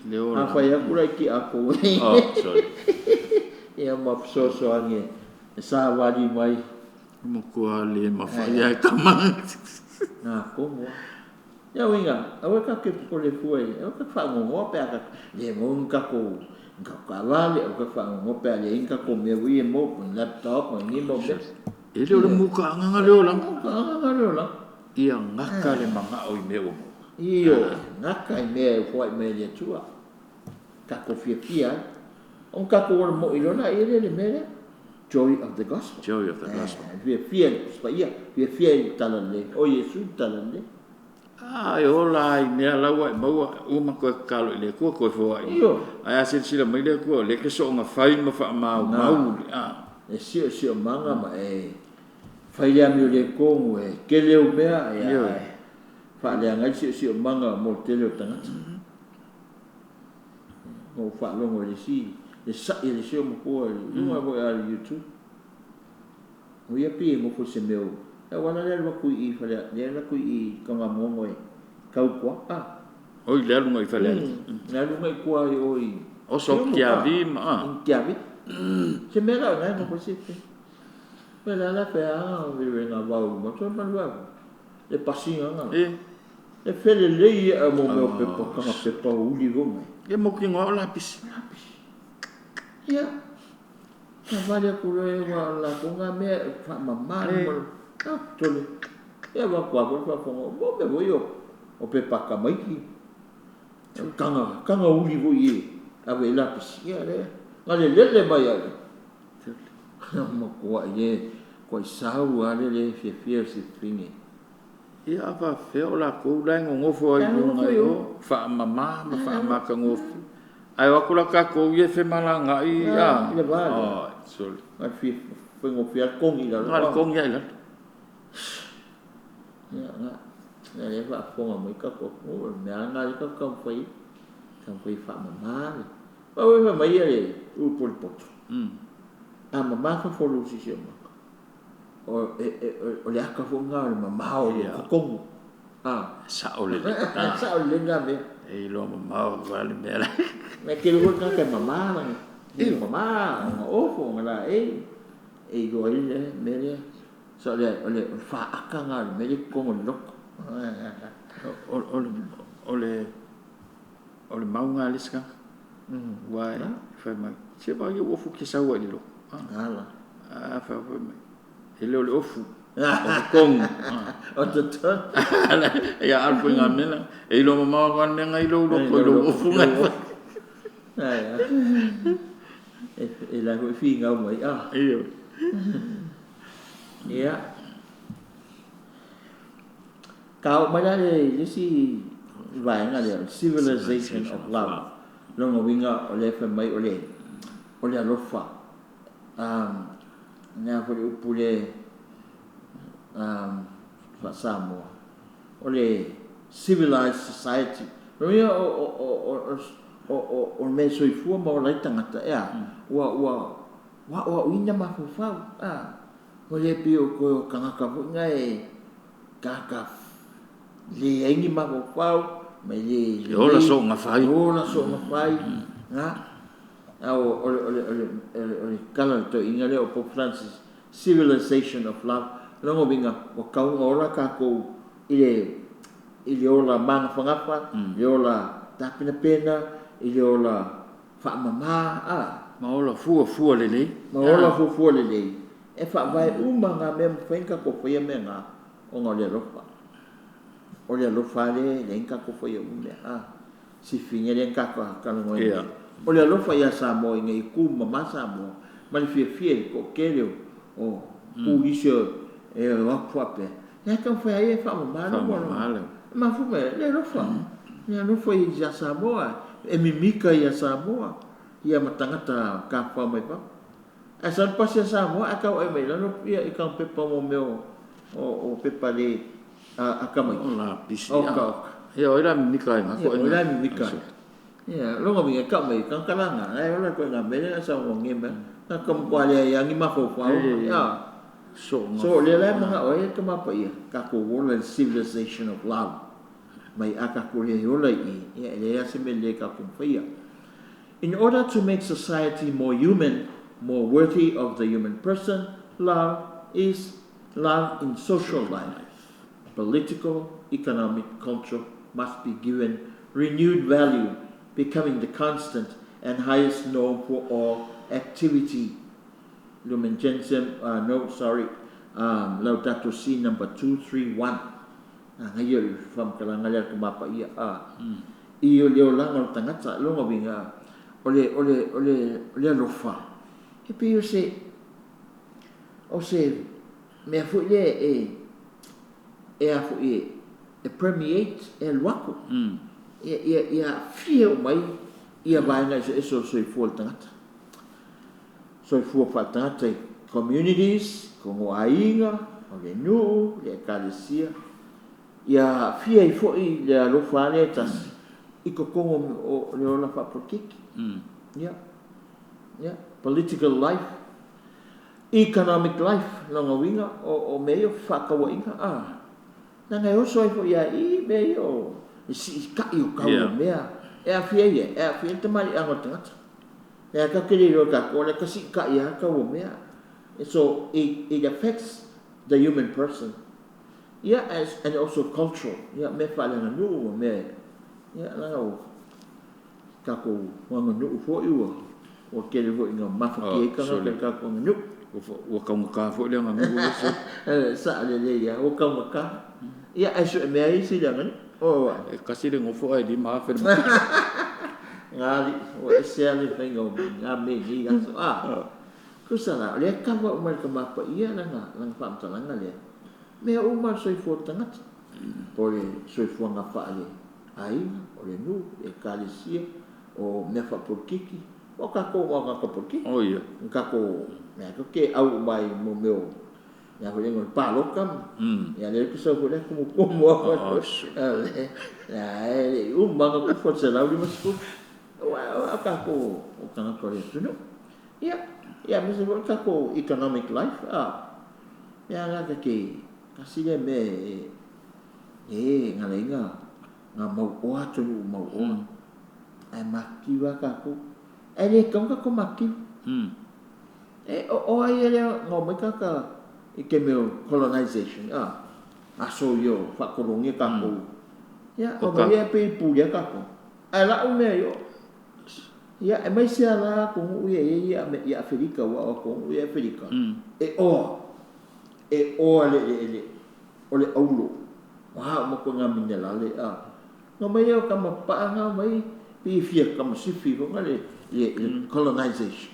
Le o A la. whai aku rai ki ako. Oh, sorry. Ia ma soso ange. E sa wari mai. Mo kua le mawhai ai kama. Ngā kongoa. Ia winga, aua ka ke pole fue, aua ka whangongoa pe aka, le mo nga ko, nga ka wale, aua ka whangongoa pe ale inga ko me ui e mo, ko laptop, ko ni mo me. E le o le muka anganga le o la. Ka anga le ola. Ia ngaka le manga o i mea o mo. Io, ngaka i mea e huai me le tua. Ka ko fia fia. On ka ko ora mo i lona i le le mea Joy of the gospel. Joy of the gospel. Fia fia, fia, fia fia i tala le. O Yesu tala le. Ah, e ola ai mea laua e maua uma koe kalo i le kua koe fua i. Io. Ai a sila mai le kua, le ke so nga fai ma wha mau mau. Ah. E sio sio manga ma e whai lea mi o le kongu e kele o mea e Io. a wha lea ngai sio sio manga mo tele o tangata. Mo wha longo le si, le sa i le sio mo kua, lunga mo e a le YouTube. O ia pi e ngofo se meo. E wana lea lua kui i whalea, lea lua kui i ka ngā mongo e kau kua. Ah. Oi le alunga i whalea. Lea lunga i kua i oi. O so kia vi ma. Ah. Kia vi. Se mea lau ngai ngofo se te. Me la la fe a vere ngā wau ma tō malua. Le pasinga ngā. E. E fele lei a mo meo pepa, kanga pepa uli go mai. E mo ki ngā o lapis. Ia. Savali atu loa aua o le latou na mea e faamama le uma ah sole e avatu lava foi le faafofoga o mea foi ia o pepa a tamaiti taga taga uli foi e ave ai lapisi ia lea na le lele mai ai matuai le matuai sau lava le le fiafia o si fafine. Ia a faapefea o latou la e nonofo ai i luga i o, faamama ma faamatagofie. Ae o atu la tatou ia e femalagaai a, I le va lea. Oi, sole. Na o le fia faigofie lava le togi i lalo. Na o le togi lava i lalo. Ia, na, o lea e faafofoga mai le tatou atunuu, o le mea lava lena o lea tatou te taumafai ai, taumafai e faamama le. Aua fai mai le upu a le poto, a mama fafo o lou siosiomaga, o le ata foi lena o le mamao o lou totonu. Sao lelei. Sao lelei lena mea. E iloa mamao lava le mea la. E tele foi tagata e mama lana, e mama ona ofo ona laei, e iloa ai le mea lea. So o le faata lena o le mea lea i totonu o le loto. O le mau lena a le isi tagata. Aua e fai mai, se vaai ou ofu e te sau ai i le lotu. A fai mai, e le o le ofu, o totonu. O totonu. Ia alu foi ngā mea la. E iloa mamao atu lava le mea na i lou loto i lou ofu na e fai. E la foi finau mai. Ioe. Ia. Ka oo mai la i le isi vaega lea, o le civilization of love. Lona uiga o lea e fai mai o le o le alofa. O le a foi le upu lea faa-Samoa, o le civilized society. Lona uiga o le mea e soifua ma ola ai tagata, e a? Ua aoaoina mafaufau, ua le pei o toe o tagata foi na e tagata leai ni mafaufau ma e le E ola soona fai. E ola soona fai. Na. A o le tala a le toeaina lea o Pope Francis, civilization of love, lona uiga ua tatau ona ola tatou i le ola magafagafa, i le ola tapenapena, i le ola faamama, a. Ma ola fuafua lelei. Ma ola fuafua lelei. E faavae uma na mea e mafai ona tatou faia mea na ona o le alofa. O le alofa lea e leai ni tatou faia uma mea. A. Sifiga lea na tatou talanoaina nei. O le alofa ia Samoa ina ia tumama Samoa ma le fiafia i le toatele o turisi e o atu faapea, lea e taumafai lava ia e faamama le Faamama le. E mafua mai le alofa. Le alofa ia Samoa, e mimika ia Samoa, ia ma tagata tafafao mai fafo. Ae sau le pasi a Samoa ae tauai mai i lalo i taga pepa mo mea o pepa le a tamaiti. O lapisi. Oka oka. Ia o ai la mimika ai na Ia, o ai la mimika ai. Ia, lona uiga e tau mai tagata la na, e ola ituaiga mea lea na saunoa mai. Tagata matua leai lava ni mafaufau. Soona. So o lea la e manao ai le Tama Paia, tatou ola i le civilization of love. Mai a tatou le ola i i, ia e leai lava se mea lelei tatou mafaia. In order to make society more human, more worthy of the human person, love is love in social life. Political, economic, cultural must be given renewed value, becoming the constant and highest norm for all activity. Lumen Gentium, no, sorry, Laudato Si number 231. Ngai o le faamatalaga lea a le Tama Paia, i o le olaga o le tagata, lona uiga, o le alofa, e pei o se mea foi lea e a foi e permeate, e alu atu, ia aafia uma ai ia vaega eseese o le soifua o le tagata. Soifua faaletagata i communities, totonu o aiga, o le nuu, le ekalesia, ia aafia ai foi le alofa lea e tasi i totonu o le ola faapolokiki. Ia, ia, political life, economic life, lona uiga o mea ia o fefaatauaiga, leaga e oso ai foi lava i i mea ia o le siitai o tau o mea. E aafia ai e aafia ai le tamaliiaga o le tagata. Lea tatou te le iloa e tatou, o lea e tasiitai lava tau o mea. So it affects the human person. Yeah, and also cultural. Yeah, mea faaleaganuu ma mea, yeah, leaga o tatou aganuu foi ua Ua tele foi ina mafatia ai tagata i le tatou aganuu. Ua taugata foi le aganuu lea sole. E sao lelei lava, ua taugata. Ia ae sue mea ai isi i le aganuu. Oi. E tasi le nofo ae $5,000 le mata. Ga alii, ua ese lava le faiga o na mea i nei aso. Tusa la, o lea e kava uma e le Tama Paia lana faamatalaga lea. Mea uma le soifua o le tagata. Po o le soifuaga faaleaiga, o le nuu, le ekalesia, o mea faapolokiki. O tatou o tagata polokiki. Oh ia. O tatou, mea tatou te au uma ai mo mea o, mea foi lea o le palota. Ia lea ke sau foi lea tumutumu au. Le le uma na tufa 150. Ua o tatou o tagata o le atunuu. Ia, ia aemaise foi o tatou economic life. Mea la ta te tasi lea mea e galaiga ngā mau oa atunuu mau oa. Ae matitiva tatou. Ae le tatau ona tatou matitiva. E o ai e lea na omai tagata i taimi o colonization, aso ia o faatologia tatou. Ia, omai ia pei e pulea tatou. Ae lau mea i o. Ia, e mai se ala atunuu ia e i ai ia Aferika, ua o atunuu ia Aferika, e oa. E oa le eleele o le aulo. Ua uma koe ngā minerale. Nga mai o kama paa nga mai pi fia kama sifi fo nga le colonization.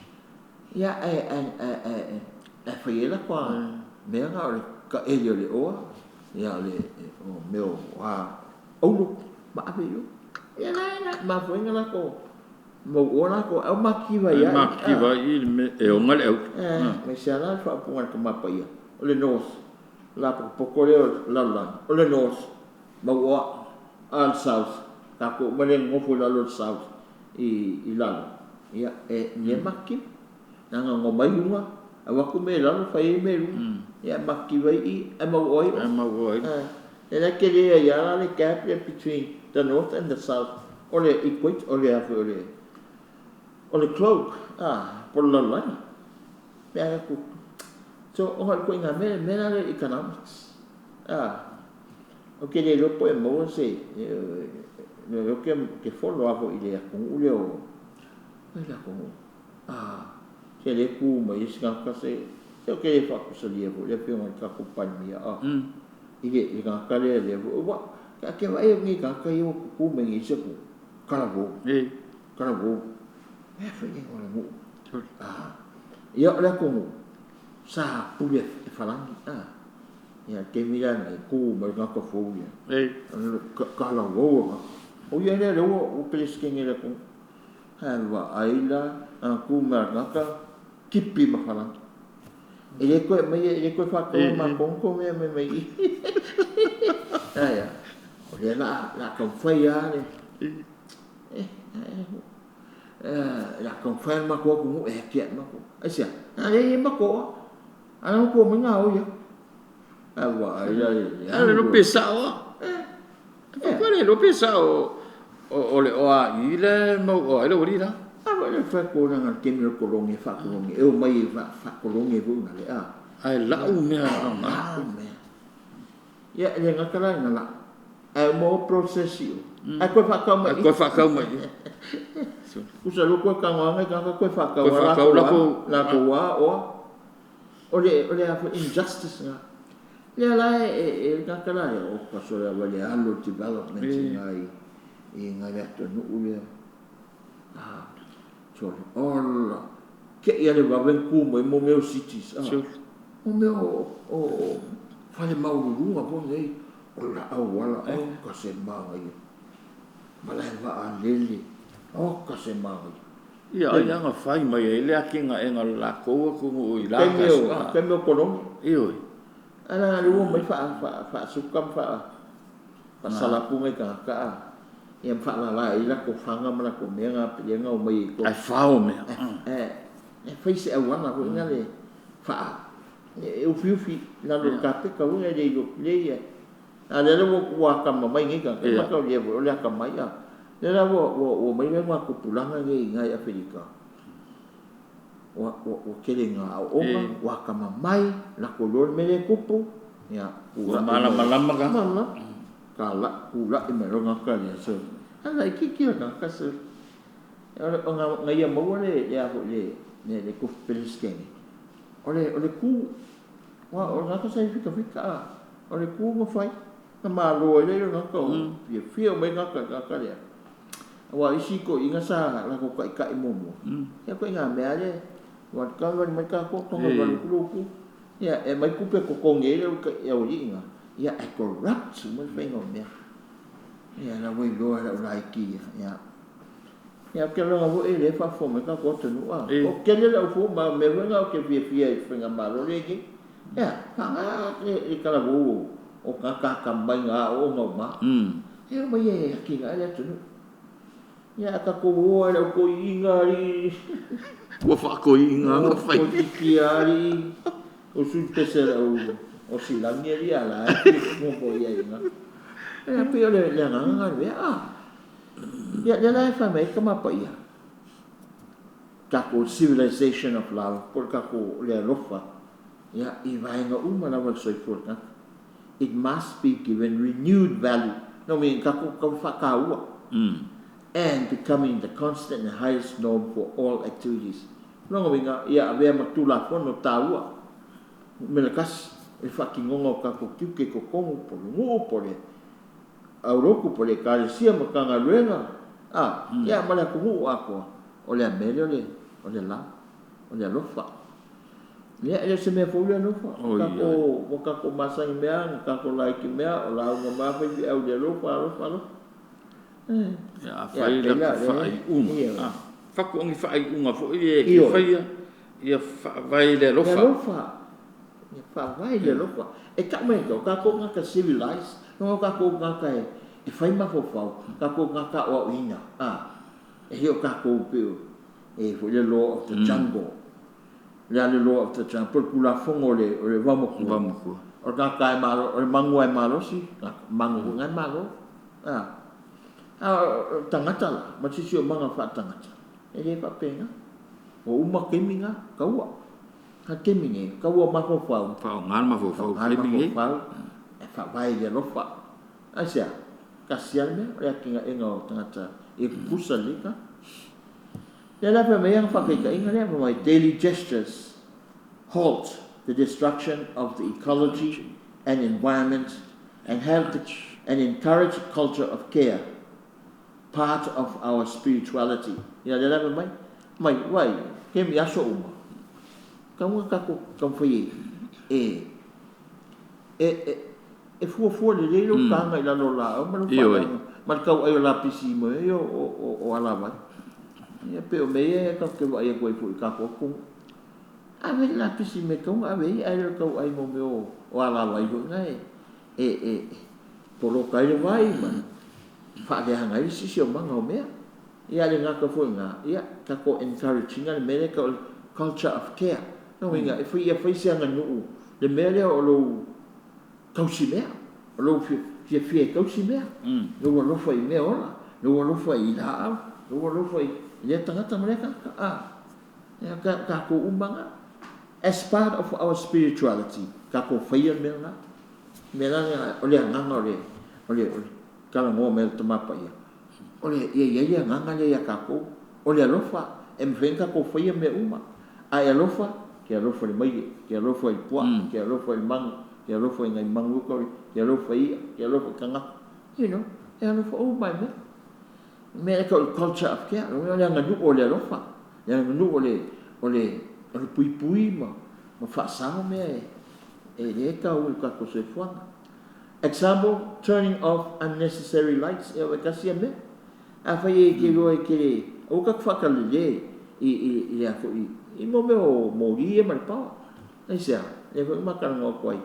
Ia e fai la kwa mea nga o le ka ele o le oa, ia o le o mea o a aulo ma ave yo. Ia la la ma foi nga la ko mo o la ko au makiva ia. Makiva i le me e onga le au. Mai se ala fa punga ka mapa ia. O le north la poko le la la o le north mau oa al south ka ko male ngofo la lo south i lalo. Ia e le maki na nga mai unga awa ku me lalo fai me lu. Ia makiva i e mau oi. E mau oi. E la ke le ia la le gap between the north and the south. O le equate o le afu o le globe po la la. Mea ku so o ko inga me me la le economics. O ke le lopo e mo se le o ke follow up i le atunuu le o ai la ko se le ku mai se ka se se o ke le fa ku salia fo le pe o ka ku palmia i le ka ka le le wa ka ke vai ni ka ka yo ku mai ni se ku kala vo. E kala vo e fa ni o le mu ia o le ko sa pule e falangi ia ke mira ni ku mai ka ka fo ia. E kala vo o ia le o peleskenge le ko ha va aila ku ma ka kipi ma falangi e le ko mai e le ko fa ko ma ko ko me me me ai o le la la ko fai ya le la ko fai ma ko ku e ke ma ko ai sia a le ma ko a no ko me nga o ya a wa ai la a le no pesa o e le no pesa o o le o a i le mau o ai le ori la a wa le fa ko na ke mi ko longe fa ko longe e o mai fa ko longe vo na le a ai la u mea nga me ia le nga kala nga la e mo process io ai ko fa ka mai ai ko fa ka mai usa lo ko ka nga ka ko fa ka wa la ko la ko wa o o le a injustice nga le la e ka kala le o ka so la le alo development nga i nga le to no u le so all ke ia le va ven ku mo mo meu cities o meu o fale maululunga po nei o la awala o ka se manga ia malai va a lele o ka se manga ia ai nga fai mai e le akinga e nga la ko ku i la ka ke meu kolongi e oi ala lu mai fa fa fa sukam fa fa sala ku ngai ka ka ia fa la la i la ko fanga ma la ko mea nga pe nga o mai ko ai fao mea e fai se awana ko nga le fa e ufi ufi la lo ka pe ka le le le ia a le le wa ka ma mai ngai ka ka ka le le ka mai a le la wo wo mai le ma ko pulanga ngai ngai Afrika wa wa kele nga o wa ka ma mai la ko lo me le kupu ia ua mala malama ka mala ka la ku la i me ronga ka le so ala ki ki ka ka so O na ia maua le le a foi le le le kofi Peresetene. O le ku aua o le tagata sa i fikafika a. O le ku na fai na malo ai lea i le tagata o fiafia uma ai le tagata lea. Aua o isi toeaiina sa latou taitai muamua. Ia ituaiga mea lea ua vali mai tatou tonga valu atu lou ku. Ia e aumai tupe e totogi ai le aualii na. Ia ae corrupt uma le faiga o mea. Ia la ua iloa e lau laiti ia. Ia. Ia ou te lagona foi o lea e faafofoga mai tatou atunuu a. O tele lau fua ma o mea foi na ou te fiafia ai i le faigamalo lea e i ai nei. Ia, faga le talavou o tagata atamamai na aooga uma. E omai e atinae le atunuu. Ia a tatou o lava i le au toeaiina alii. Ua faatoeaiina na fai. Toeitiiti lava alii. O sui pese o le au osilagi alii a la e fofo i ai ina. Ia pei o le agaga na o le mea a. Ia lea la e fai mai ai Tama Paia. Tatou civilization of love po o le tatou le alofa ia i vaega uma lava o le soifua o le tagata. It must be given renewed value. No meaning tatou tau faataua. And becoming the constant and highest norm for all activities. Lona uiga ia avea ma Tulafono taua numera tasi i le faatinoga o tatou tiute i totonu po o le nuu po o le aulotu po o le Ekalesia ma Matagaluega a ia ma le atunuu atoa. O le a mea lea o le love, o le alofa. Ia e le o se mea fou le alofa. O tatou ua tatou masani mea na tatou laiti mea o lauga mai lava faifeau i le alofa, alofa, alofa. Ia a fai lata faaiuga, fatu o ni faaiuga foi e te faia, ia faavae i le alofa. Le alofa. Ia faavae i le alofa. E tau mai o tatou tagata civilized, o tatou tagata e fai mafaufau, tatou tagata aoaoina. E le o tatou pei e foi le law of the jungle. Le a le law of the jungle, po o le Tulafono o le vaomatua. Vaomatua. O le tagata e malo, o le manu e malosi, manu foi na e malo. A o tagata la, ma le siosiomaga faatagata, e le faapena. Ua uma taimi na, taua. A taimi nei, taua mafaufau. Faaaoga le mafaufau Faaaoga le taimi nei. Mafaufau, e faavae i le alofa. Aisea? Tasi lava le mea, o le atinaega o tagata ia tutusa lelei tagata. Lea la fai mai ana faataitaiga lea, fai mai daily gestures halt the destruction of the ecology and environment and have the, and encourage a culture of care, part of our spirituality. Ia lea la fai mai, mai vai, kemi aso uma. Kauga tatou taumafai e fuafua lelei lou taga i lalo o laau ma lou faaleaga ma le tauai o lapisi mo ia o alavai. Ia pei o mea ia tatou te vaai atu ai foi i tatou atunuu. Ave le lapisi i mea e tatau ona ave ai, ae le o le tauai mo mea o alavai foi na e poloka ai le vai ma faaleaga ai le siosiomaga o mea. Ia le gata foi i ina, ia tatou encourage ina le mea lea e tau o le culture of care. Lona uiga e fai ia fai se aganuu le mea lea o lou tausi mea, o lou fiafia e tausi mea, lou alofa i mea ola, lou alofa i laau, lou alofa i lea tagata ma lea tagata. Ia tatou uma na. As part of our spirituality, tatou faia le mea lena. Mea la o le agaga o le talanoa mai o le Tama Paia. O le ia i ai le agaga lea ia tatou. O le alofa e mafai ona tatou faia mea uma. A e alofa, te alofa i le maile, te alofa i le puaa, te alofa i le manu, te alofa i nai manu ua te alofa i i'a, te alofa i tagata. E alofa uma i mea. Mea e tau o le culture of care, o le aganuu o le alofa. Le aganuu o le puipui ma faasao mea e le tau i le tatou soifuaga. Example, turning off unnecessary lights. E o e tasi ia mea. A fai e te iloa e te le, aua tatou faatalelē i le a foi, i mo mea o moli ia ma le power. Aisea? Lea foi na ma talanoa atu ai.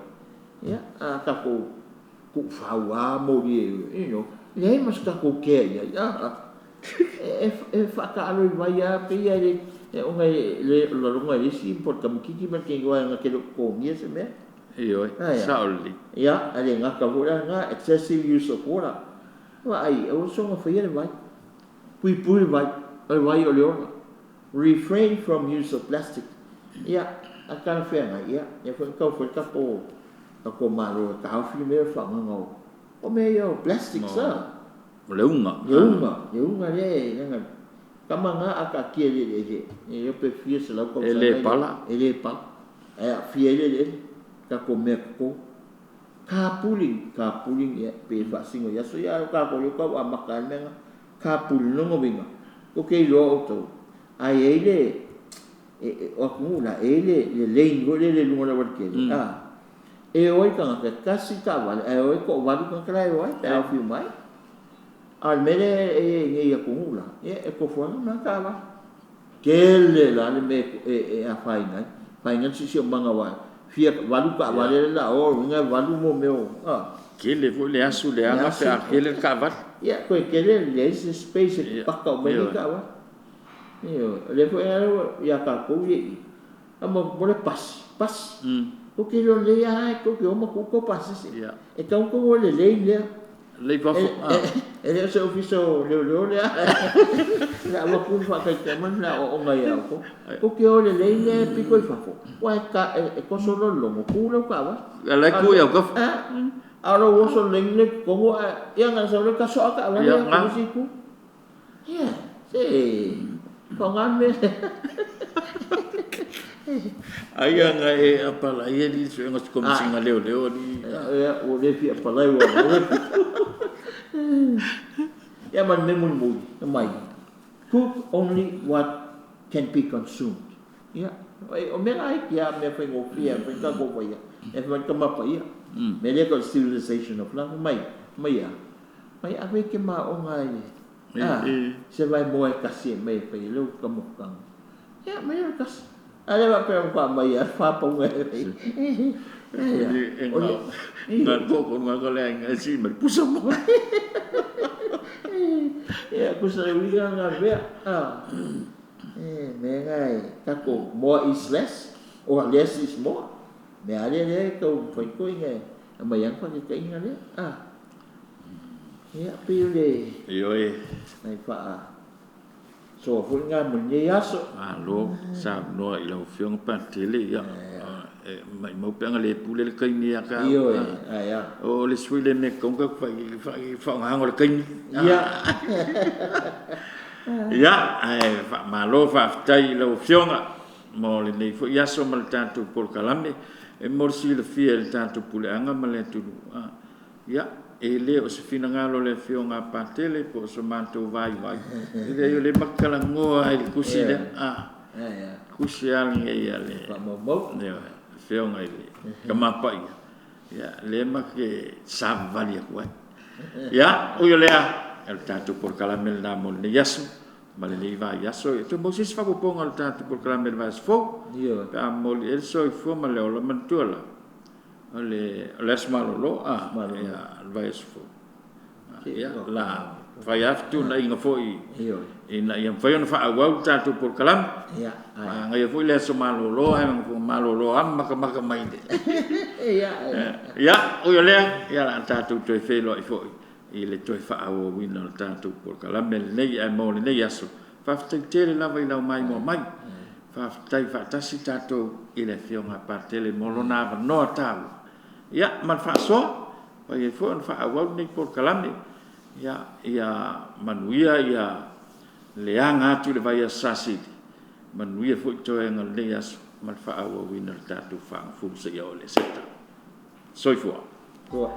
Ia, a tatou tuufau lava moli e, leai ma se tatou kea i ai. E faataalo i vai lava pei e le, ona e le lalona e le isi po o le tamaitiiti ma le teine na te le o totogia se mea. Ioe, sao lelei. Ia, a le gata foi la lena, excessive use of water. Vaai, aua soona faia le vai. Puipui le vai, o le vai o le ola. Refrain from use of plastic. Ia, a talafeagai, ia, ia foi na tau fai tatou malo e taofi le mea o le faagaga o mea ia o plastic sa. O le uga. Le uga, le uga lea e leaga Tama na a taatia i le eleele, e le iloa pe fia selau E tausaga le pala. E le pala. Ae aafia ai le eleele, tatou mea toto. Carpooling, carpooling ia pei e faasino i aso ia, ae o tatou lea ua tau amata lava le mea lena. Carpooling, lona uiga, tou te iloa outou, a i ai le, o atunuu la, e i ai le lane foi lele i luga o le aualatele, a, e o ai tagata, e tasi le taavale ae o ai toavalu tagata la e o ai pe a ofi uma ai. A o le mea lea e i ai nei i atunuu la, ia e tofu lava lana taavale. Tele la le mea e afaina ai, afaina ai le siosiomaga aua e fia, 8 taavale lea o le a o, lona uiga e 8 mo mea o, a. Tele foi le asu leaga pe a tele le taavale. Ia, toe tele, leai se space e paka uma ai nei taavale. Ioe, o lea foi ia tatou ia i i, a mo le pasi, pasi. Tou te iloa lelei lava tou te o ma tuu tou pasese. E tatau ona tou o i le lane lea. Lei fafo. E le o se ofisa o leoleo lea. O le a avatu le faataitaiga ma le aoaoga ia outou. Tou te o i le lane lea e pito i fafo, aua e toso loa le logo, tu lau taavale. A o la e tu i autafa. A o lou oso i le lane lea i totonu ae, ia ona e sau lea tasoa taavale ia atu i le isi itu. Ia, se faaaoga le mea lea. Ai ana e apalai alii i le suega o se Komesina Leoleo alii. Ia, ua le fia apalai ua. Ia ma le mea mulimuli, mai, cook only what can be consumed. Ia, o mea laiti lava, mea faigofie lava e mafai ona tatou faia. E fai mai le Tama Paia, mea lea e tau o le civilization of love, mai, mai a? Mai ave e te maoga i le, se vaemoa e tasi e aumai e fai ai lau taumafataga. Ia, aumai le tasi. A lea faapea ua aumai lava le fa pauga e fai. E na o le toatolu lava le aiga e sii mai le pusa moa. Ia, tusa le uiga lena o le mea. E mea na e tatou more is less or less is more. Mea lava lea lea e tau fai atu ai aumai lava le faataitaiga lea. Ia, pei o le Ioe. nai faasoa foi lena mo lenei aso. Malo saunoa i lau Afioga Patele, ia e maumau pe ana le pule le taimi ia te au. Ioe, ae a. O le isi foi lea mea e tatau ona tatou faaaogaina o le taimi. Ia. Ia, ae faamalo faafetai i lau Afioga mo lenei foi aso ma le tatou polokalame. E mo le silafia e le tatou puleaga ma le atunuu, ia, e le o se finagalo o le Afioga a Patele po o so matou vaivai. E leai, o lea matou te talanoa lava i le tusi lea. Tusi lava lenei a le Faamaumau. Afioga i le Tama Paia, ia, lea matou te savavali atu ai. Ia, ui o lea, o le tatou polokalame lena mo lenei aso ma lenei vaiaso. Ia, toe maua se isi faaopoopoga o le tatou polokalame i le vaiaso fou. Ioe. Pe a momoli i ai le soifua ma le ola, manatua la, o le aso malolo, ia, le vaiaso fou. Ia, la fai lava fetuunaiga foi ina ia mafai ona faaauau le tatou polokalame. Ia, ae. Manaia foi le aso malolo ae malolo lava ma matamata mai. Ia. Ia, ui o lea, ia o le a tatou toe feiloai foi i le toe faaauauina o le tatou polokalame lenei. Ae mo lenei aso, faafetai tele lava i lau maimoa mai. Faafetai faatasi tatou i le Afioga a Patele mo lona avanoa taua. Ia, ma le faasoa, fai ai foi ona faaauau lenei polokalame. Ia, ia manuia ia le aga atu i le vaiaso Sa Sili, manuia foi toega o lenei aso ma le faaauauina o le tatou fagafulu seia oo i le Eseta. Soifua. Ua.